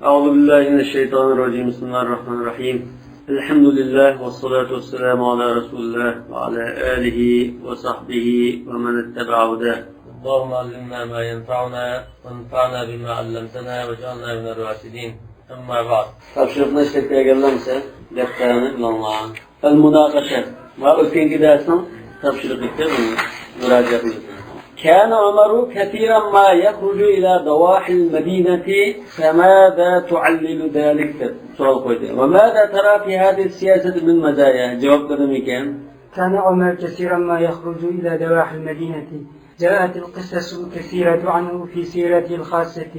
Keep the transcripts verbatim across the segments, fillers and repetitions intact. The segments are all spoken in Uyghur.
أعوذ بالله من الشيطان الرجيم. بسم الله الرحمن الرحيم. الحمد لله والصلاة والسلام على رسول الله وعلى آله وصحبه ومن اتبع هداه. اللهم علمنا ما ينفعنا وانفعنا بما علمتنا واجعلنا من الراشدين. أما بعد. تاپشۇرۇقنى ئىشلەپ كەلگەنلەرمىسە، دەپتەرنى ئېلىڭلار. المناقشة. ما ئۆتكەنكى دەرسنىڭ تاپشۇرۇقى ئىكەن، بۇنى مۇراجىئەت قىلىڭ. كان عمر كثيرا ما يخرج إلى ضواحي المدينة، فماذا تعلل ذلك؟ دەپ سوئال قويدى. وماذا ترى في هذه السياسة من مزايا؟ جاۋاب بېرىمىكەن؟ كان عمر كثيرا ما يخرج إلى ضواحي المدينة. جاءت القصص الكثيرة عنه في سيرته الخاصة،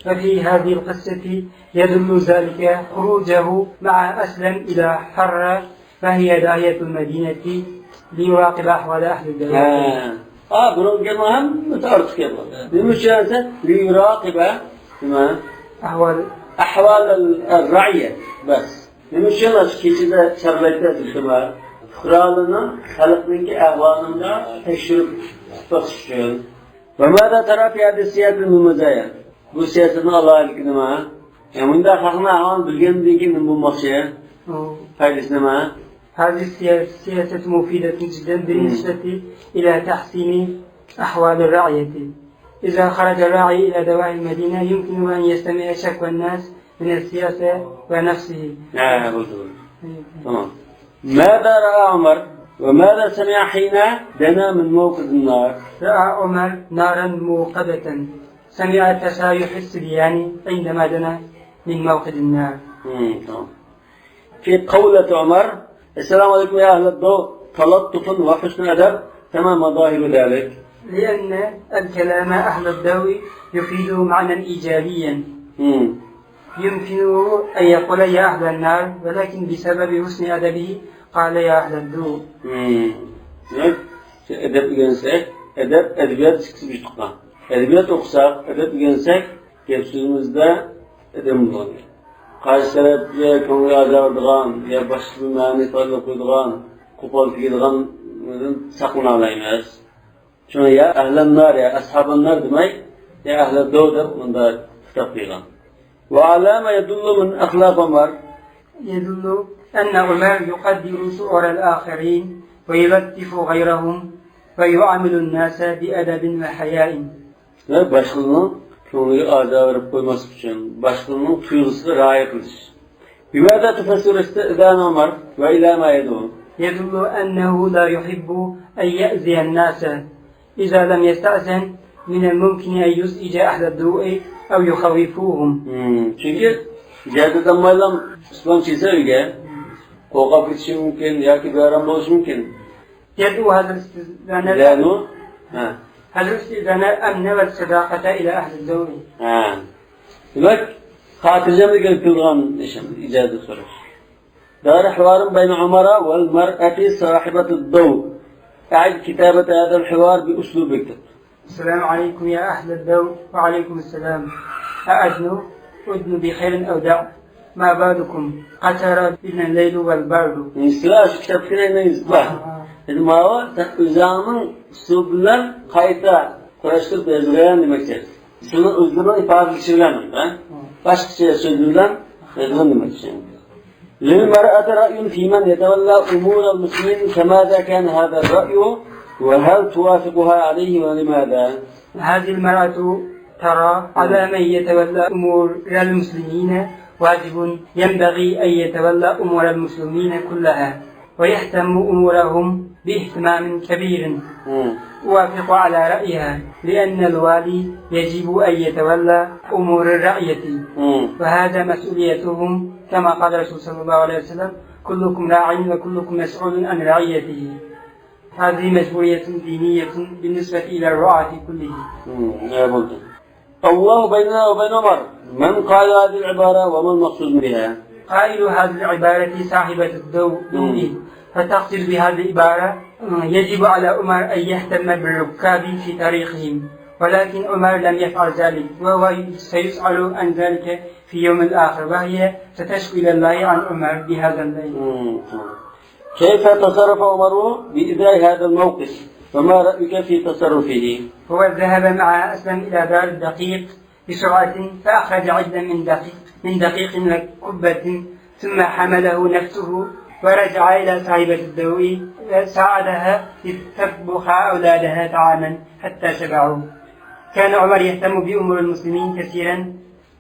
وفي هذه القصة يدل ذلك خروجه مع أسلم إلى حرة، وهي ناحية المدينة، ليراقب أحوال أهل الدولة. ھە. ئا، بۇرۇنقى گەپنىڭ ھەممىسى ئارتۇق گەپ بۇ. نېمە ئۈچۈن دېسە، ليراقب، نېمە؟ أحوال. أحوال الرعية. بەس. نېمە ئۈچۈن ئاشۇ كېچىدە چارلايتتى دېسە، پۇقرالارنىڭ، خەلقنىڭكى ئەھۋالىنى تەكشۈرۈپ بېقىش ئۈچۈن. وماذا ترى في هذه السياسة من مزايا؟ بۇ سىياسەتنىڭ ئالاھىدىلىكى نېمە؟ يا مۇنداق خەلقنىڭ ئەھۋالىنى بىلگەندىن كېيىن نېمە بولماقچى؟ ئۇ. پايدىسى نېمە؟ هذه السيا-، السياسة مفيدة جدا بالنسبة إلى تحسين أحوال الرعية. إذا خرج الراعي إلى ضواحي المدينة، يمكن أن يستمع شكوى الناس من السياسة ونفسه. ھە، بولدى، بولدى. تامام. ماذا رأى عمر وماذا سمع حين دنا من موقد النار؟ رأى عمر نارا موقدة. سمع تشايح الصبيان عندما دنا من موقد النار. مم، تمام. في قولة عمر: السلام عليكم يا أهل الضوء، تلطف وحسن أدب، فما مظاهر ذلك؟ لأن الكلام أهل الضوء يفيد معنى إيجابيا. مم. يمكن أن يقول يا أهل النار، ولكن بسبب حسن أدبه قال يا أهل الضوء. مم. دېمەك، ئەدەپ ئۆگەنسەك، ئەدەپ، ئەدەبىيات ئىككىسى بىر تۇغقان. ئەدەبىيات ئوقۇساق، ئەدەپ ئۆگەنسەك، گەپ-سۆزىمىزدە ئەدەپ بولىدۇ. قارشى تەرەپكە كۆڭلىگە ئازار بېرىدىغان يا باشقا بىر مەنىنى ئىپادىلەپ قويىدىغان، قوپال تېگىدىغاندىن ساقلىنالايمىز. شۇڭا يا ئەھلەن نار، يا ئەسھابەن نار دېمەي، يا ئەھلەن دەۋ دەپ ئۇندا خىتاب قىلغان. وعلى ما يدل من أخلاق عمر. يدل أن عمر يقدر شعور الآخرين ويلطف غيرهم ويعامل الناس بأدب وحياء. ۋە باشقىلارنىڭ كۆڭلىگە ئازار بېرىپ قويماسلىق ئۈچۈن، باشقىلارنىڭ تۇيغۇسىغا رىئايە قىلىش. بماذا تفسر استئذان عمر وإلى ما يدعو؟ يدل أنه لا يحب أن يؤذي الناس. إذا لم يستأذن، من الممكن أن يزعج أهل الضوء أو يخوفهم. مم، چۈنكى ئىجازەت ئالمايلا ئىسلام كىرسە ئۆيگە، قورقۇپ كېتىشى مۇمكىن ياكى بىئارام بولۇشى مۇمكىن. يدعو هذا الاستئذان. يدعو؟ ھە. هذا الاستئذان الأمن والصداقة إلى أهل الضوء. ھە. دېمەك، خاتىرجەملىك ئېلىپ كېلىدىغان ئىش، ئىجازەت سوراش. دار حوار بين عمر والمرأة صاحبة الضوء. أعد كتابة هذا الحوار بأسلوبك. السلام عليكم يا أهل الضوء. وعليكم السلام. أأدنو؟ أدنو بخير أو دع؟ ما بالكم؟ قتر بنا الليل والبرد. سىلەر شۇ كىتابتىكىنى ئەينەن يېزىپلا. ئاھا. ئەمدى ماۋۇ سەن ئۆزۈڭنىڭ ئۇسلۇبى بىلەن قايتا قۇراشتۇرۇپ يازغان دېمەكچى. سىلەرنىڭ ئۆزلىرىنىڭ ئىپادىلىشى بىلەن، ھە؟ باشقىچە سۆز بىلەن يازغان دېمەكچى. للمرأة رأي في من يتولى أمور المسلمين، فماذا كان هذا الرأي؟ وهل توافقها عليه ولماذا؟ هذه المرأة ترى على من يتولى أمور المسلمين واجب، ينبغي أن يتولى أمور المسلمين كلها ويهتم أمورهم باهتمام كبير. مم. أوافق على رأيها، لأن الوالي يجب أن يتولى أمور الرعية، مم. وهذا مسؤوليتهم، كما قال الرسول صلى الله عليه وسلم: كلكم راع وكلكم مسؤول عن رعيته. هذه مجبورية دينية بالنسبة إلى الرعاة كلهم. مم، ne oldu? الله بيننا وبين عمر. من قال هذه العبارة وما المقصود بها؟ قائل هذه العبارة صاحبة الضوء، مم. ضوء. فتقصد بهذه العبارة، آه، يجب على عمر أن يهتم بالركاب في طريقهم، ولكن عمر لم يفعل ذلك، وهو سيسأل عن ذلك في يوم الآخر، وهي ستشكو إلى الله عن عمر بهذا الليل. مم، tamam. كيف تصرف عمر بإزاء هذا الموقف؟ وما رأيك في تصرفه؟ هو ذهب مع أسلم إلى دار الدقيق بسرعة، فأخرج عجلا من دقيق، من دقيق وكبة، ثم حمله نفسه ورجع إلى صاحبة الدوء وساعدها لتطبخ أولادها طعاما حتى شبعوا. كان عمر يهتم بأمور المسلمين كثيرا.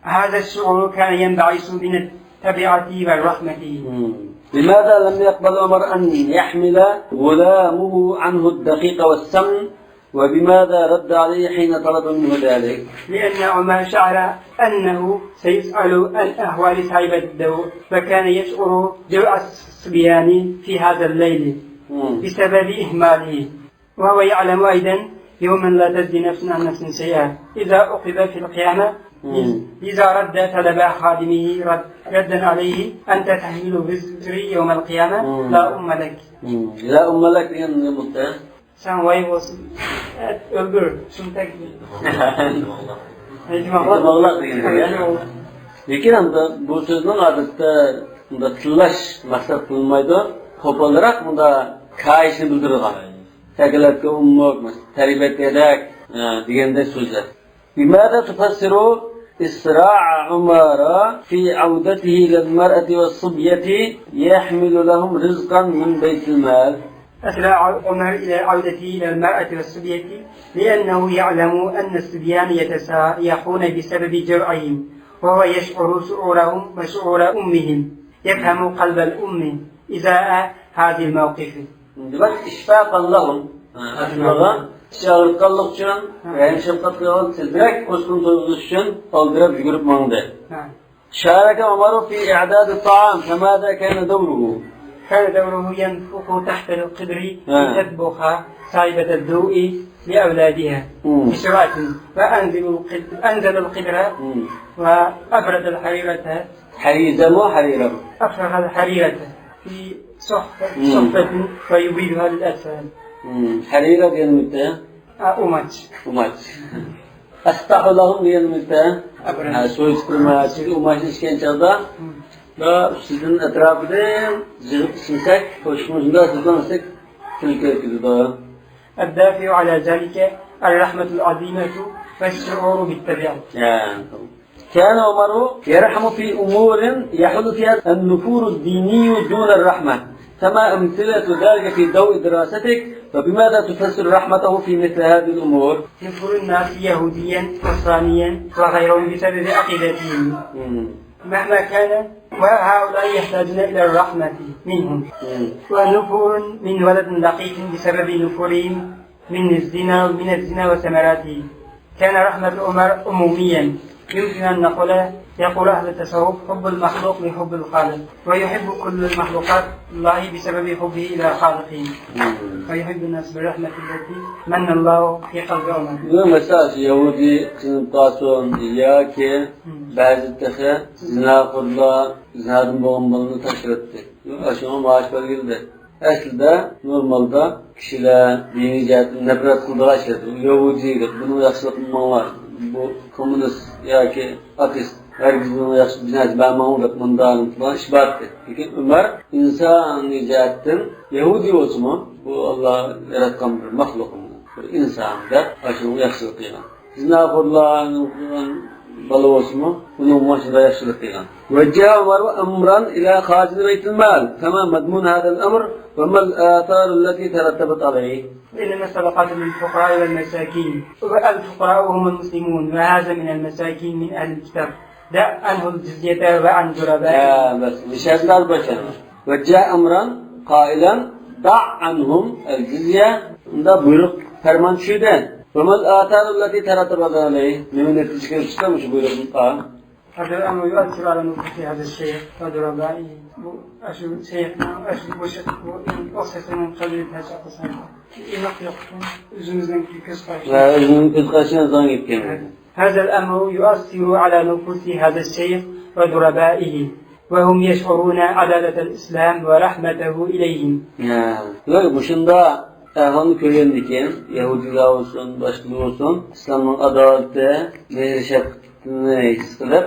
هذا الشعور كان ينبعث من التبعة والرحمة. مم. لماذا لم يقبل عمر أن يحمل غلامه عنه الدقيق والسمن؟ وبماذا رد عليه حين طلب منه ذلك؟ لأن عمر شعر أنه سيسأل عن أحوال صاحبة الدوء، فكان يشعر جوع الصبيان في هذا الليل مم. بسبب إهماله. وهو يعلم أيضا يوما لا تجزي نفس عن نفس شيئا إذا عوقب في القيامة. مم. لذا رد طلب خادمه رد-، ردا عليه: أنت تحمل وزري يوم القيامة، مم. لا أم لك. مم. لا أم لك دېگەن نېمە بولدى؟ ساڭا ۋاي بولسۇن. ئۆلتۈر، شۇنتەك. ھېكمەتلىك دېگەن گەپ. لېكىن ئەمدى بۇ سۆزنىڭ ئادەتتە بۇنداق تىللاش مەقسەت قىلىنمايدۇ. قوپالراق بۇنداق كايىشنى بىلدۈرىدىغان. تەكلەتكە ئۇمۇق، تەربىيەتكە يېتەك، ئە، دېگەندەك سۆزلەر. بماذا تفسر إسراع عمر في عودته إلى المرأة والصبية يحمل لهم رزقا من بيت المال؟ أسرع عمر إلى عودته إلى المرأة والصبية لأنه يعلم أن الصبيان يتسايحون بسبب جوعهم، وهو يشعر شعورهم وشعور أمهم، يفهم قلب الأم إزاء هذا الموقف. دېمەك، إشفاقا لهم. ھە، ئاشۇلارغا ئىچى ئاغرىتقانلىق ئۈچۈن، ھە. رەھىم شەپقەت قىلغان، تېزرەك قوشقىنى تويغۇزۇش ئۈچۈن ئالدىراپ يۈگۈرۈپ ماڭدى. ھە. شارك عمر في إعداد الطعام، فماذا كان دوره؟ كان دوره ينفخ تحت القدر، ھە. لتطبخ صاحبة الدوء لأولادها. مم. بسرعة، وأنزل القد-، أنزل القدر، مم. وأبرد الحريرة. حريزة مو حريرة؟ أفرغ الحريرة في صحفة، مم. صحفة ويبردها للأطفال. مم. حريرة دېگەن نېمە؟ ئا، ئۇماچ. ئۇماچ. أستح لهم دېگەن نېمە؟ ئابرەم. ھە، سويۇپ تۇرما، چۈنكى ئۇماچنى ئىچكەن چاغدا، مم. ۋە ئۈستىدىن ئەتراپىدىن يىغىپ ئىچمىسەك، قوشۇقنى شۇنداق سىزلىمىسەك، تىل كىرىپ كېتىدۇ. الدافع على ذلك الرحمة العظيمة والشعور بالتبعة. ھە. كان عمر يرحم في أمور يحل فيها النفور الديني دون الرحمة، فما أمثلة ذلك في ضوء دراستك، وبماذا تفسر رحمته في مثل هذه الأمور؟ نفور الناس يهوديا، نصرانيا وغيرهم بسبب عقيدتهم. مم. مهما كان، وهؤلاء يحتاجون إلى الرحمة منهم. مم. ونفور من ولد لقيط بسبب نفورهم من الزنا، من الزنا وثمراته. كان رحمة عمر عموميا. يمكن أن نقول، يقول أهل التصوف: حب المخلوق لحب الخالق، ويحب كل المخلوقات الله بسبب حبه إلى خالقه، مم. ويحب الناس بالرحمة التي من الله في قلب عمر. بۇ مەسىلە يەھۇدىي قىلىنىپ قالسۇن ياكى مم. بەزى تېخى زىناخورلار زىنادىن بولغان بالىنى تاشلىۋەتتى. شۇڭا مائاش بەلگىلىدى. ئەسلىدە نورمالدا كىشىلەر دىنىي جەھەتتىن نەپرەت قىلىدىغان ئىشلار. يەھۇدىي دەپ، بۇنىڭغا ياخشىلىق قىلماڭلار. بۇ كوممۇنىست ياكى ئاتېست. ھەرگىز بۇنىڭغا ياخشى بىر نەرسە بەرمەڭلار دەپ مۇنداق قىلغان ئىش بار ئىدى. لېكىن ئۆمەر ئىنسانىي جەھەتتىن يەھۇدىي بولسىمۇ، بۇ ئاللا ياراتقان بىر مەخلۇق، بىر ئىنسان دەپ ئاشۇنىڭغا ياخشىلىق قىلغان. زىناخورلارنىڭ قىلغان بالا بولسىمۇ، ئۇنىڭغا شۇنداق ياخشىلىق قىلغان. وجه عمر أمرا إلى خازن بيت المال، فما مضمون هذا الأمر وما الآثار التي ترتبت عليه؟ إنما الصدقات للفقراء والمساكين، والفقراء هم المسلمون، وهذا من المساكين من أهل الكتاب. دع عنه الجزية وعن ضربائه. ھە، بەس، بۇ شەرتلەر باشلىنىدۇ. وجه أمرا قائلا دع عنهم الجزية. بۇندا بۇيرۇق، پەرمان چۈشتى. وما الآثار التي ترتبت عليه؟ نېمە نەتىجە كېلىپ چىقتى مۇشۇ بۇيرۇقتىن؟ هذا الأمر يؤثر على نفوس هذا الشيخ وضربائه. بۇ، ئاشۇ شەيخنىڭ، ئاشۇ، بۇ شەيخ، بۇ ئوخشاشلارنىڭ قەلبىنى تەسىر قىلسا، ئىناق يوق. ئۆزىمىزنىڭ كۆز قارىشى. ھە، ئۆزىمىزنىڭ كۆز قارىشىمىزدىن كەتكەن. هذا الأمر يؤثر على نفوس هذا الشيخ وضربائه، وهم يشعرون عدالة الإسلام ورحمته إليهم. ھە، مۇشۇنداق ئەھۋالنى كۆرگەندىن كېيىن، يەھۇدىيلار بولسۇن، باشقىلار بولسۇن، ئىسلامنىڭ ئادالىتى، مېھرى شەپقىتىنى ھېس قىلىپ،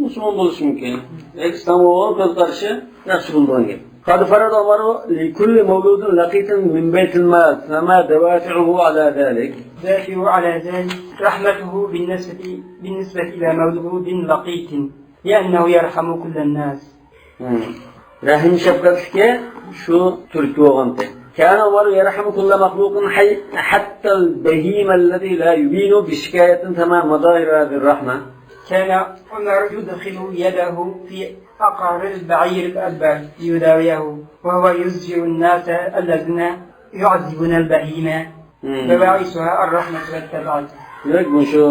مۇسۇلمان بولۇشى مۇمكىن. ياكى ئىسلامغا بولغان كۆز قارىشى ياخشى بولىدىغان گەپ. قد فرض عمر لكل مولود لقيط من بيت المال، فما دوافعه على ذلك؟ دافع على ذلك رحمته بالنسبة، بالنسبة إلى مولود لقيط، لأنه يرحم كل الناس. رەھىم شەپقەتلىكى شۇ تۈرتكە بولغانتى. كان عمر يرحم كل مخلوق حي، حتى البهيم الذي لا يبين بشكاية ثمن مظاهر هذه الرحمة. كان عمر يدخل يده في عقار البعير الألبى ليداويه، وهو يزجر الناس الذين يعذبون البهيمة. بواعثها الرحمة والتبعة. دېمەك، مۇشۇ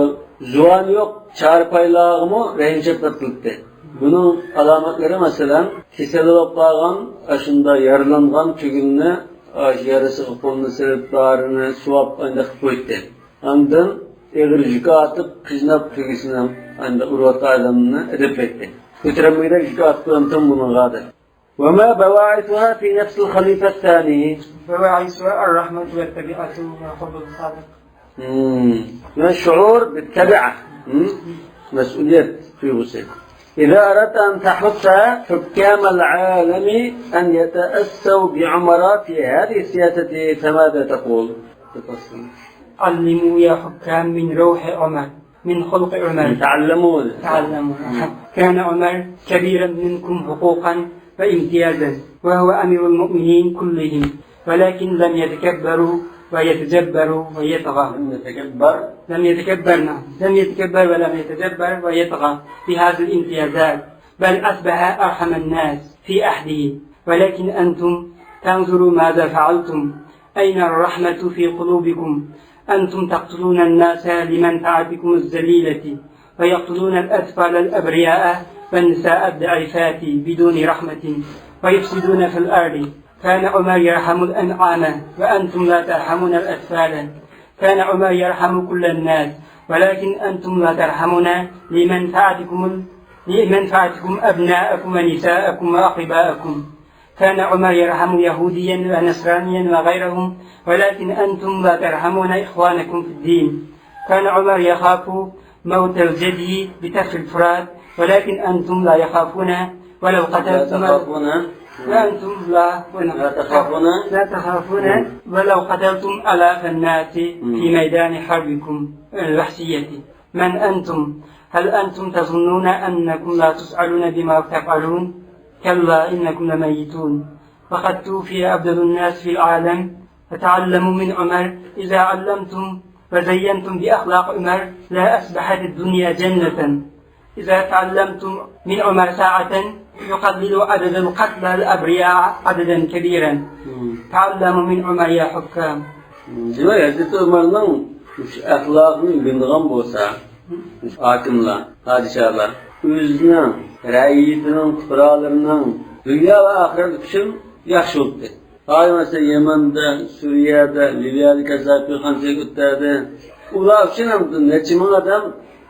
زۇۋانى يوق چارپايلارغىمۇ رەھىم شەپقەت قىلىپتۇ. بۇنىڭ ئالامەتلىرى، مەسىلەن، كېسەل بولۇپ قالغان، ئاشۇنداق يارىلانغان تۈگۈننى، ئاشۇ يارىسىغا قولىنى سېلىپ، دارىنى سۇۋاپ، ئانداق قىلىپ قوياتتى. ئاندىن ئېغىر يۈك ئارتىپ، قىيناپ تۆگىسىنى، ئانداق ئۇرۇۋاتقان ئادەمنى ئەدەپلەيتتى. كۆتۈرەلمىگۈدەك يۈك ئارتىپ قويامتىم بۇنىڭغا دەپ. وما بواعثها في نفس الخليفة الثاني؟ بواعثها الرحمة والتبعة والحب الصادق. مم. شعور بالتبعة. مم. مسؤولية تۇيغۇسى. إذا أردت أن تحث حكام العالم أن يتأسوا بعمر في هذه السياسة، فماذا تقول؟ علموا يا حكام من روح عمر، من خلق عمر. تعلموا. تعلموا. كان عمر كبيرا منكم حقوقا وامتيازا، وهو أمير المؤمنين كلهم، ولكن لم يتكبر ويتجبر ويطغى. لم يتكبر. لم يتكبر، نعم. لم يتكبر ولم يتجبر ويطغى بهذه الامتيازات، بل أصبح أرحم الناس في عهده. ولكن أنتم، فانظروا ماذا فعلتم. أين الرحمة في قلوبكم؟ أنتم تقتلون الناس لمنفعتكم الذليلة، ويقتلون الأطفال الأبرياء والنساء الضعيفات بدون رحمة، ويفسدون في الأرض. كان عمر يرحم الأنعام، وأنتم لا ترحمون الأطفال. كان عمر يرحم كل الناس، ولكن أنتم لا ترحمون لمنفعتكم، لمنفعتكم أبناءكم ونساءكم وأقرباءكم. كان عمر يرحم يهوديا ونصرانيا وغيرهم، ولكن أنتم لا ترحمون إخوانكم في الدين. كان عمر يخاف موت الجدي بتف الفرات، ولكن أنتم لا يخافون ولو قتلتم، لا تخافون. وأنتم لا، لا تخافون. لا تخافون ولو قتلتم آلاف الناس في ميدان حربكم الوحشية. من أنتم؟ هل أنتم تظنون أنكم لا تسألون بما تفعلون؟ كلا إنكم لميتون. وقد توفي أفضل الناس في العالم، فتعلموا من عمر. إذا علمتم وزينتم بأخلاق عمر، لأصبحت الدنيا جنة. إذا تعلمتم من عمر ساعة يقلل عدد القتلى الأبرياء عددا كبيرا. تعلموا من عمر يا حكام. دېمەك، ھەزرىتى ئۆمەرنىڭ مۇشۇ ئەخلاقىنى ئۆگىنىدىغان بولسا، مۇشۇ ھاكىملار، پادىشاھلار ئۆزىنىڭ، رەئىيىتىنىڭ، پۇقرالىرىنىڭ دۇنيا ۋە ئاخىرەت ئۈچۈن ياخشى بولدى. ھازىر مەسىلەن، يەمەندە، سۈرىيەدە، لىۋىيەدە كەسساپى قانچىلىك ئۆتتۈردى. ئۇلار ئۈچۈن ھەم نەچچە مىڭ ئادەم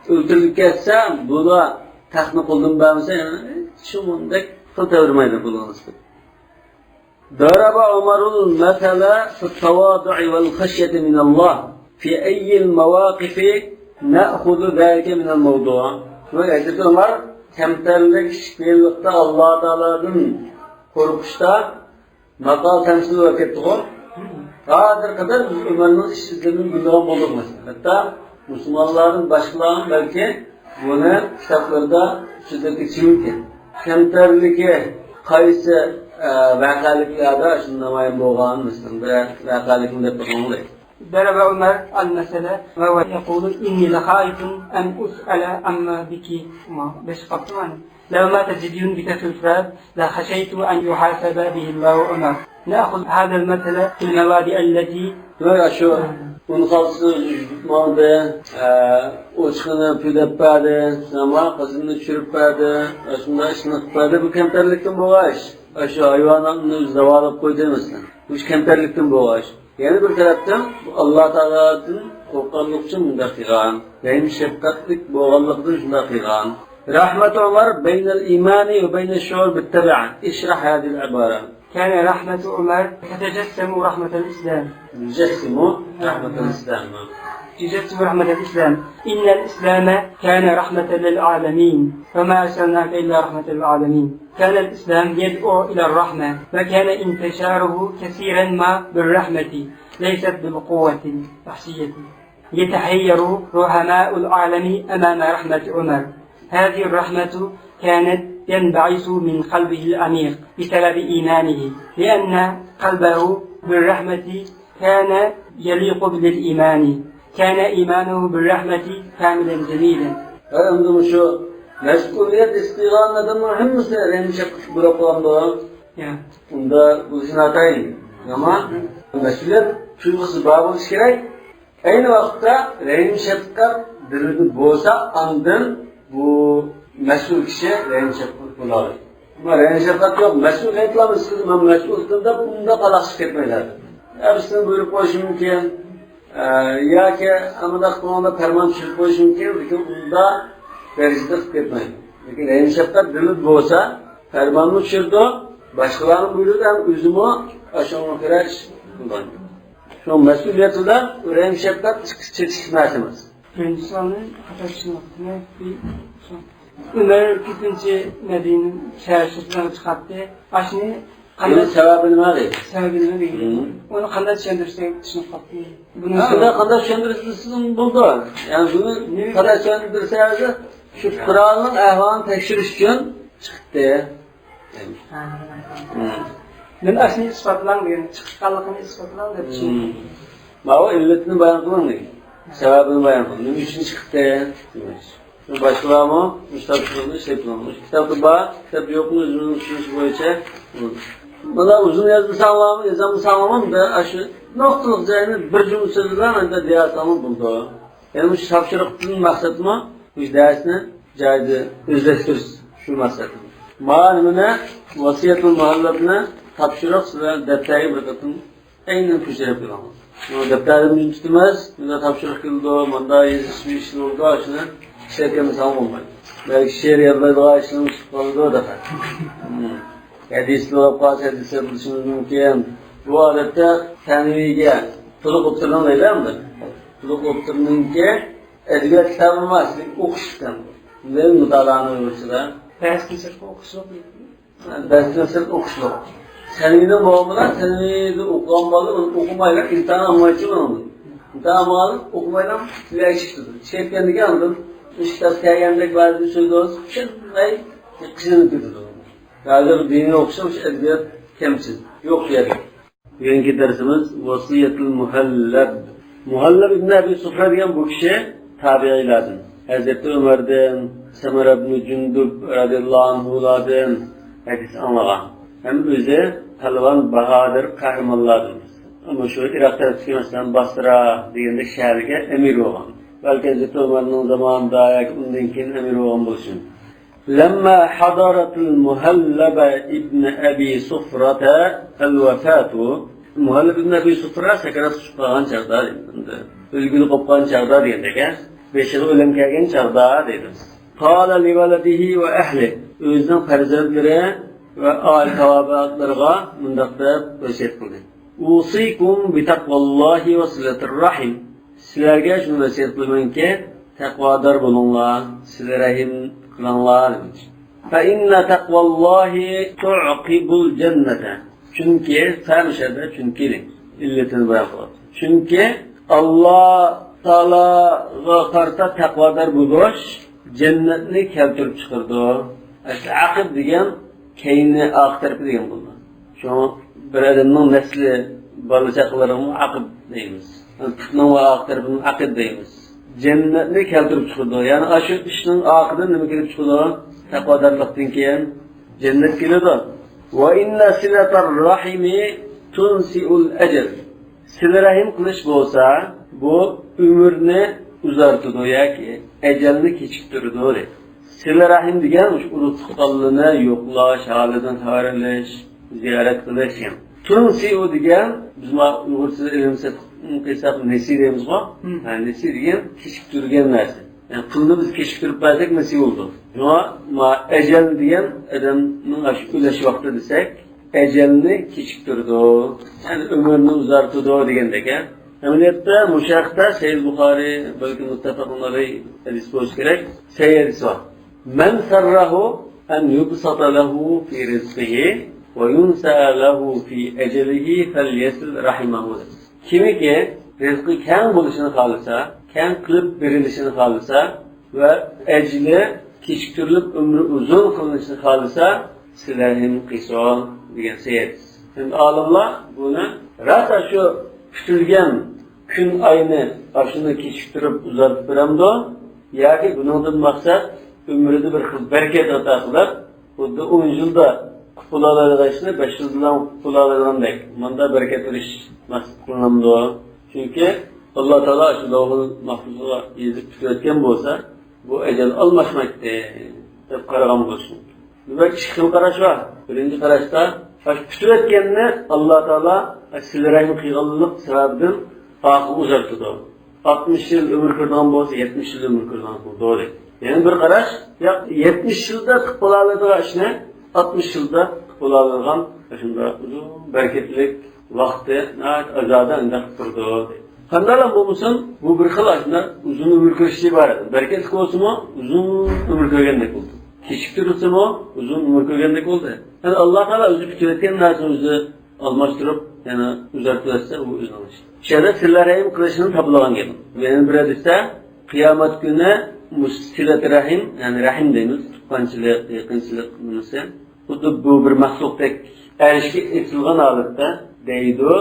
ئۆلتۈرۈلۈپ كەتسە، بۇلار تەختنى قولدىن بەرمىسە، يەنە شۇ مۇندەك قىل تەۋرىمەيدۇ بۇلارنى. ضرب عمر المثل في التواضع والخشية من الله. في أي المواقف نأخذ ذلك من الموضوع؟ ھەزرىتى ئۆمەر كەمتەرلىك، كىچىكپېئىللىقتا، ئاللا تائالادىن قورقۇشتا ماقال تەمسىل بولۇپ كەتتىغۇ. ھازىرغا قەدەر بىز ئۆمەرنىڭ ئىش-ئىزلىرىنى بىلىدىغان بولدۇق، مەسىلەن. ھەتتا مۇسۇلمانلاردىن باشقىلارمۇ بەلكى بۇنى كىتابلىرىدا سۆزلەپ كېتىشى مۇمكىن. كەمتەرلىكى قايسى، ئە، ۋەقەلىكلەردە شۇنداق نامايان بولغان، مەسىلەن، بىرەر ۋەقەلىكنى دەپ بېقىڭلار. ضرب عمر المثل وهو يقول: إني لخائف أن أسأل عما بك. بەش قاپتۇ مانا. لو مات جدي بتف الفرات لخشيت أن يحاسب به الله عمر. نأخذ هذا المثل في المواضع التي. دېمەك، شۇ ئۇن خالتىسىنى ئۈزۈپ ماڭدى، ئە، ئوچىقىنى پۈۋلەپ بەردى، ساما قىزىنى چۈشۈرۈپ بەردى، ئاشۇنداق ئىشنى قىلىپ بەردى. بۇ كەمتەرلىكتىن بولغان ئىش. شۇ ھايۋاناتنى ئۆزى داۋالاپ قويدى، مەسىلەن. بۇ ئىش كەمتەرلىكتىن بولغان ئىش. يەنە بىر تەرەپتىن، بۇ ئاللا تائالادىن قورققانلىقى ئۈچۈن بۇنداق قىلغان. رەھىم شەپقەتلىك بولغانلىقىدىن شۇنداق قىلغان. رحمة عمر بين الإيمان وبين الشعور بالتبعة. اشرح هذه العبارة. كان رحمة عمر تتجسم رحمة الإسلام. تجسم رحمة الإسلام. تجسم رحمة الإسلام. إن الإسلام كان رحمة للعالمين، وما أرسلناك إلا رحمة للعالمين. كان الإسلام يدعو إلى الرحمة، وكان انتشاره كثيرا ما بالرحمة، ليست بالقوة الوحشية. يتحير رحماء العالم أمام رحمة عمر. هذه الرحمة كانت تنبعث من قلبه العميق بسبب إيمانه، لأن قلبه بالرحمة كان يليق بالإيمان، كان إيمانه بالرحمة كاملا جميلا. ھە، ئەمدى مۇشۇ مەسئۇلىيەت ھېس قىلغان ئادەمنىڭ ھەممىسى رەھىم شەپقەتلىك بولۇپ قالامدۇ؟ ياق. ئۇندا بولۇشى ناتايىن. ئەمما مەسئۇلىيەت تۇيغۇسى بار بولۇشى كېرەك. ئەينى ۋاقىتتا رەھىم شەپقەت دىلىدا بولسا، ئاندىن بۇ مەسئۇل كىشى رەھىم شەپقەت بولالايدۇ. ئەمما رەھىم شەپقەت يوق، مەسئۇلىيەتلا سىز مەن مەسئۇلدىن دەپ ئۇنداق ئالاقىسى كەتمەيدۇ. ھەپسىنى بۇيرۇپ قويۇشى مۇمكىن، ئە، ياكى ئاماندا قىلغاندا پەرمان چۈشۈرۈپ قويۇشى مۇمكىن، لېكىن ئۇنداق دەرىجىدە قىلىپ كەتمەيدۇ. لېكىن رەھىم شەپقەت دىلىدا بولسا، پەرمانمۇ چۈشۈرىدۇ، باشقىلارنى بۇيرۇيدۇ، ھەم ئۆزىمۇ ئاشۇنىڭغا كۆرە ئىش قىلىدۇ. شۇ مەسئۇلىيەت بىلەن رەھىم شەپقەت چېتىشلىق نەرسە ئەمەس. بىرىنچى سوئالنى خاتا چۈشىنىۋاپتىمەن. بىر سوئال. ئۆمەر كۆپىنچە مەدىنە شەھەر سىرتلىرىغا چىقاتتى. ئاشۇنى قانداق، بۇنىڭ سەۋەبى نېمە دەيدۇ؟ سەۋەبى نېمە دەيدۇ؟ مم. ئۇنى قانداق چۈشەندۈرسەك چۈشىنىپ قاپتۇ. بۇنى ھە، سەۋەبى ئۇنداق قانداق چۈشەندۈرسىڭىز بولىدۇ. يەنى بۇنى نېمە قانداق چۈشەندۈرسەڭىز، شۇ قورالنىڭ ئەھۋالىنى تەكشۈرۈش ئۈچۈن چىقتى. مم. مەن ئاشۇنى ئىسپاتلاڭ دېگەن، چىققانلىقىنى ئىسپاتلاڭ دەپ چۈشەندۈردۈم. مم. ماۋۇ ئىللىتىنى بايان قىلىڭ دېگەن. سەۋەبىنى بايان قىلىڭ. نېمە ئۈچۈن چىقتى؟ دېمەكچى. باشقىلارمۇ مۇشۇ تاپشۇرۇقنى ئىشلەپ بېرىڭ. مۇشۇ كىتابتا بار، كىتاب يوقمۇ، ئۆزىمىزنىڭ چۈشىنىشى بويىچە. مانا ئۇزۇن يازمىساڭلارمۇ، يازالمىساڭلارمۇ، مۇنداق ئاشۇ نۇقتىلىق جاينى بىر جۈملە سۆز بىلەن ئەندى دېيەلسەڭلار بولىدۇ. يەنى مۇشۇ تاپشۇرۇقتىن مەقسەتمۇ مۇشۇ دەرسنى جايىدا ئۆزلەشتۈرۈش، شۇ مەقسەت. مانا نېمىنى، ۋەسىيەتۇل مۇھەللەبنى تاپشۇرۇق سىلەر دەپتەرگە بىر قېتىم ئەينەن كۆچۈرۈپ بېرىڭلار. شۇ دەپتەردىن تۇتىمىز، مۇنداق تاپشۇرۇق كېلىدۇ، مۇنداق يېزىش ئىشى بولىدۇ، شۇنى ئىشلەپ كەلمىسەڭ بولمايدۇ. بەلكى شېئىر يادلايدىغان ئىشىڭ چىقىپ قالىدۇ، دەپ. ھەدىسلەر بولۇپ قالسا، ھەدىسلەر بىلىشىڭىز مۇمكىن. بۇ ئادەتتە سەنىۋىگە، تولۇق ئوتتۇرىنىڭ دەيدۇ ئەمدى. تولۇق ئوتتۇرىنىڭكى ئەدەبىيات كىتابى ئەمەس، لېكىن ئوقۇش كىتابى. بۇنداق مۇتالىئانى ئۇيغۇرچىدا. دەرستىن سىرتقى ئوقۇشلۇق. دەرستىن سىرت ئوقۇشلۇق. سەنىۋىدىن بولغان بىلەن، سەنىۋىدە ئوقۇغان بالا ئۇنى ئوقۇمايلا، ئىمتىھان ئالمايچۇ ئۇنىڭدىن. ئىمتىھان ئالمىغان ئوقۇمايلا، ئىچىگە كېتىدۇ. ئىچىگە كەتكەندىن كېيىن ئاندىن مۇشۇ كىتاب كەلگەندەك بەزى سۆزلەر پۈتۈنلەي قىزىنىپ كېتىدۇ. ھازىر دىنىي ئوقۇشتا مۇشۇ ئەدەبىيات كەمچىل. يوق بۇ يەردە. بۈگۈنكى دەرسىمىز ۋەسىيەتۇل مۇھەللەب. مۇھەللەب ئىبن ئەبى سۇفرا دېگەن بۇ كىشى تابىئىيلاردىن. ھەزرىتى ئۆمەردىن، سەمۇرە ئىبن جۇندۇب رەزىياللاھۇ ئەنھۇلاردىن ھەدىس ئاڭلىغان. ھەم ئۆزى پالۋان، باھادىر قەھرىمانلاردىن. ئەمما شۇ ئىراق تەرەپتىكى، مەسىلەن، باسرا دېگەندەك شەھەرگە ئەمىر بولغان. بەلكى ھەزرىتى ئۆمەرنىڭ زامانىدا ياكى ئۇندىن كېيىن ئەمىر بولغان بولسۇن. لما حضرت المهلب ابن أبي صفرة الوفاة، مۇھەللەب ئىبن ئەبى سۇفرا سەكراتقا چۈشۈپ قالغان چاغدا، ئۆلگىلى قوپقان چاغدا دېگەندەك، بېشىغا ئۆلۈم كەلگەن چاغدا دەيدۇ. قال لولده وأهله، ئۆزىنىڭ پەرزەنتلىرى ۋە ئائىلە تاۋابىئاتلىرىغا مۇنداق دەپ ۋەسىيەت قىلدى. أوصيكم بتقوى الله وصلة الرحم. سىلەرگە شۇنى ۋەسىيەت قىلىمەنكى، تەقۋادار بولۇڭلار، سىلە رەھىم قىلىڭلار، دېدى. فإن تقوى الله تعقب الجنة. چۈنكى، فە مۇشۇ يەردە چۈنكى ئىللىتىنى بايان قىلىۋاتىدۇ. چۈنكى ئاللا تائالاغا قارىتا تەقۋادار بولۇش جەننەتنى كەلتۈرۈپ چىقىرىدۇ. ئەسلى ئاقىب دېگەن كەينى، ئارقا تەرىپى دېگەن بولىدۇ. شۇڭا بىر ئادەمنىڭ نەسلى، بالا-چاقىلىرىغىمۇ ئاقىب دەيمىز. پۇتنىڭ ۋە ئارقا تەرىپىنىڭ ئاقىب دەيمىز. جەننەتنى كەلتۈرۈپ چىقىدۇ. يەنى ئاشۇ ئىشنىڭ ئارقىدىن نېمە كېلىپ چىقىدۇ؟ تەقۋادارلىقتىن كېيىن جەننەت كېلىدۇ. وإن صلة الرحم تنسئ الأجل. سىلە رەھىم قىلىش بولسا، بۇ ئۆمۈرنى ئۇزارتىدۇ ياكى ئەجەلنى كېچىكتۈرىدۇ، دەيدۇ. سىلە رەھىم دېگەن مۇشۇ ئۇرۇق تۇغقانلىرىنى يوقلاش، ھالىدىن خەۋەر ئېلىش، زىيارەت قىلىش دېگەن. تۇنسىئۇ دېگەن، بىز ما ئۇيغۇرچىدا ئېلىمسە قىلساق نېسى دەيمىزغۇ؟ مم. ھە، نېسى دېگەن كېچىكتۈرگەن نەرسە. يەنى پۇلنى بىز كېچىكتۈرۈپ بەرسەك نېسى بولىدۇ. شۇڭا ما ئەجەل دېگەن ئادەمنىڭ ئاشۇ ئۆلۈش ۋاقتى دېسەك، ئەجەلنى كېچىكتۈرىدۇ، يەنى ئۆمۈرنى ئۇزارتىدۇ دېگەندەك، ھە. ئەمەلىيەتتە مۇشۇ ھەقتە سەھىھ بۇخارى، بەلكى مۇتتەپەقۇن ئەلەيھ ھەدىس بولسا كېرەك، سەھىھ ھەدىس بار. مَنْ سَرَّهُ أَنْ يُبْسَطَ لَهُ فِي رِزْقِهِ وَيُنْسَأَ لَهُ فِي أَجَلِهِ فَلْيَصِلْ رَحِمَهُ. كىمكى رىزقى كەڭ بولۇشىنى خالىسا، كەڭ قىلىپ بېرىلىشىنى خالىسا ۋە ئەجلى كېچىكتۈرۈلۈپ ئۆمرى ئۇزۇن قىلىنىشىنى خالىسا، سىلە رەھىم قىلسۇن دېگەن سەھىھ ھەدىس. ئەمدى ئالىملار بۇنى راسا شۇ پۈتۈلگەن كۈن ئاينى ئاشۇنى كېچىكتۈرۈپ ئۇزارتىپ بېرەمدۇ؟ ياكى بۇنىڭدىن مەقسەت ئۆمرىدە بىر خىل بەرىكەت ئاتا قىلىپ، خۇددى ئون يىلدا قىلىپ بولالايدىغان ئىشنى بەش يىلدا قىلىپ بولالايدىغاندەك، مۇندا بەرىكەت بېرىش مەقسەت قىلىنامدۇ؟ چۈنكى ئاللا تائالا شۇ لەۋھۇل مەھپۇزغا يېزىپ پۈتۈۋەتكەن بولسا، بۇ ئەجەل ئالماشمايتتى دەپ قارىغان بولۇشى مۇمكىن. بۇ ئىككى خىل قاراش بار. بىرىنچى قاراشتا، پۈتۈۋەتكەننى ئاللا تائالا سىلە رەھىم قىلغانلىق سەۋەبىدىن ئاخىرغا ئۇزارتىدۇ. ئاتمىش يىل ئۆمۈر كۆرىدىغان بولسا، يەتمىش يىل ئۆمۈر كۆرىدىغان قىلىدۇ دەيدۇ. يەنە بىر قاراش، ياق، يەتمىش يىلدا قىلىپ بولالايدىغان ئىشنى ئاتمىش يىلدا قىلىپ بولالايدىغان، شۇنداق ئۇزۇن بەرىكەتلىك ۋاقتى ناھايىتى ئازادە ئۇنداق قىلىدۇ دەيدۇ. قانداقلا بولمىسۇن، بۇ بىر خىل ئاشۇنداق ئۇزۇن ئۆمۈر كۆرۈشتىن ئىبارەت. بەرىكەتلىك بولسىمۇ، ئۇزۇن ئۆمۈر كۆرگەندەك بولدى. كېچىكتۈرۈلسىمۇ، ئۇزۇن ئۆمۈر كۆرگەندەك بولدى. يەنى ئاللا تائالا ئۆزى پۈتۈۋەتكەن نەرسىنى ئۆزى ئالماشتۇرۇپ، يەنە ئۇزارتىۋەتسە، ئۇ ئۆزىنىڭ ئىشى. شۇ يەردە سىلە رەھىم قىلىشنى تاپىلىغان گەپ. يەنە بىر ھەدىستە، قىيامەت كۈنى مۇشۇ سىلەت رەھىم، يەنى رەھىم دەيمىز، تۇغقانچىلىق، يېقىنچىلىق نېمىسى، خۇددى بۇ بىر مەخلۇقتەك ئەرشكە ئېسىلغان ھالەتتە دەيدۇ،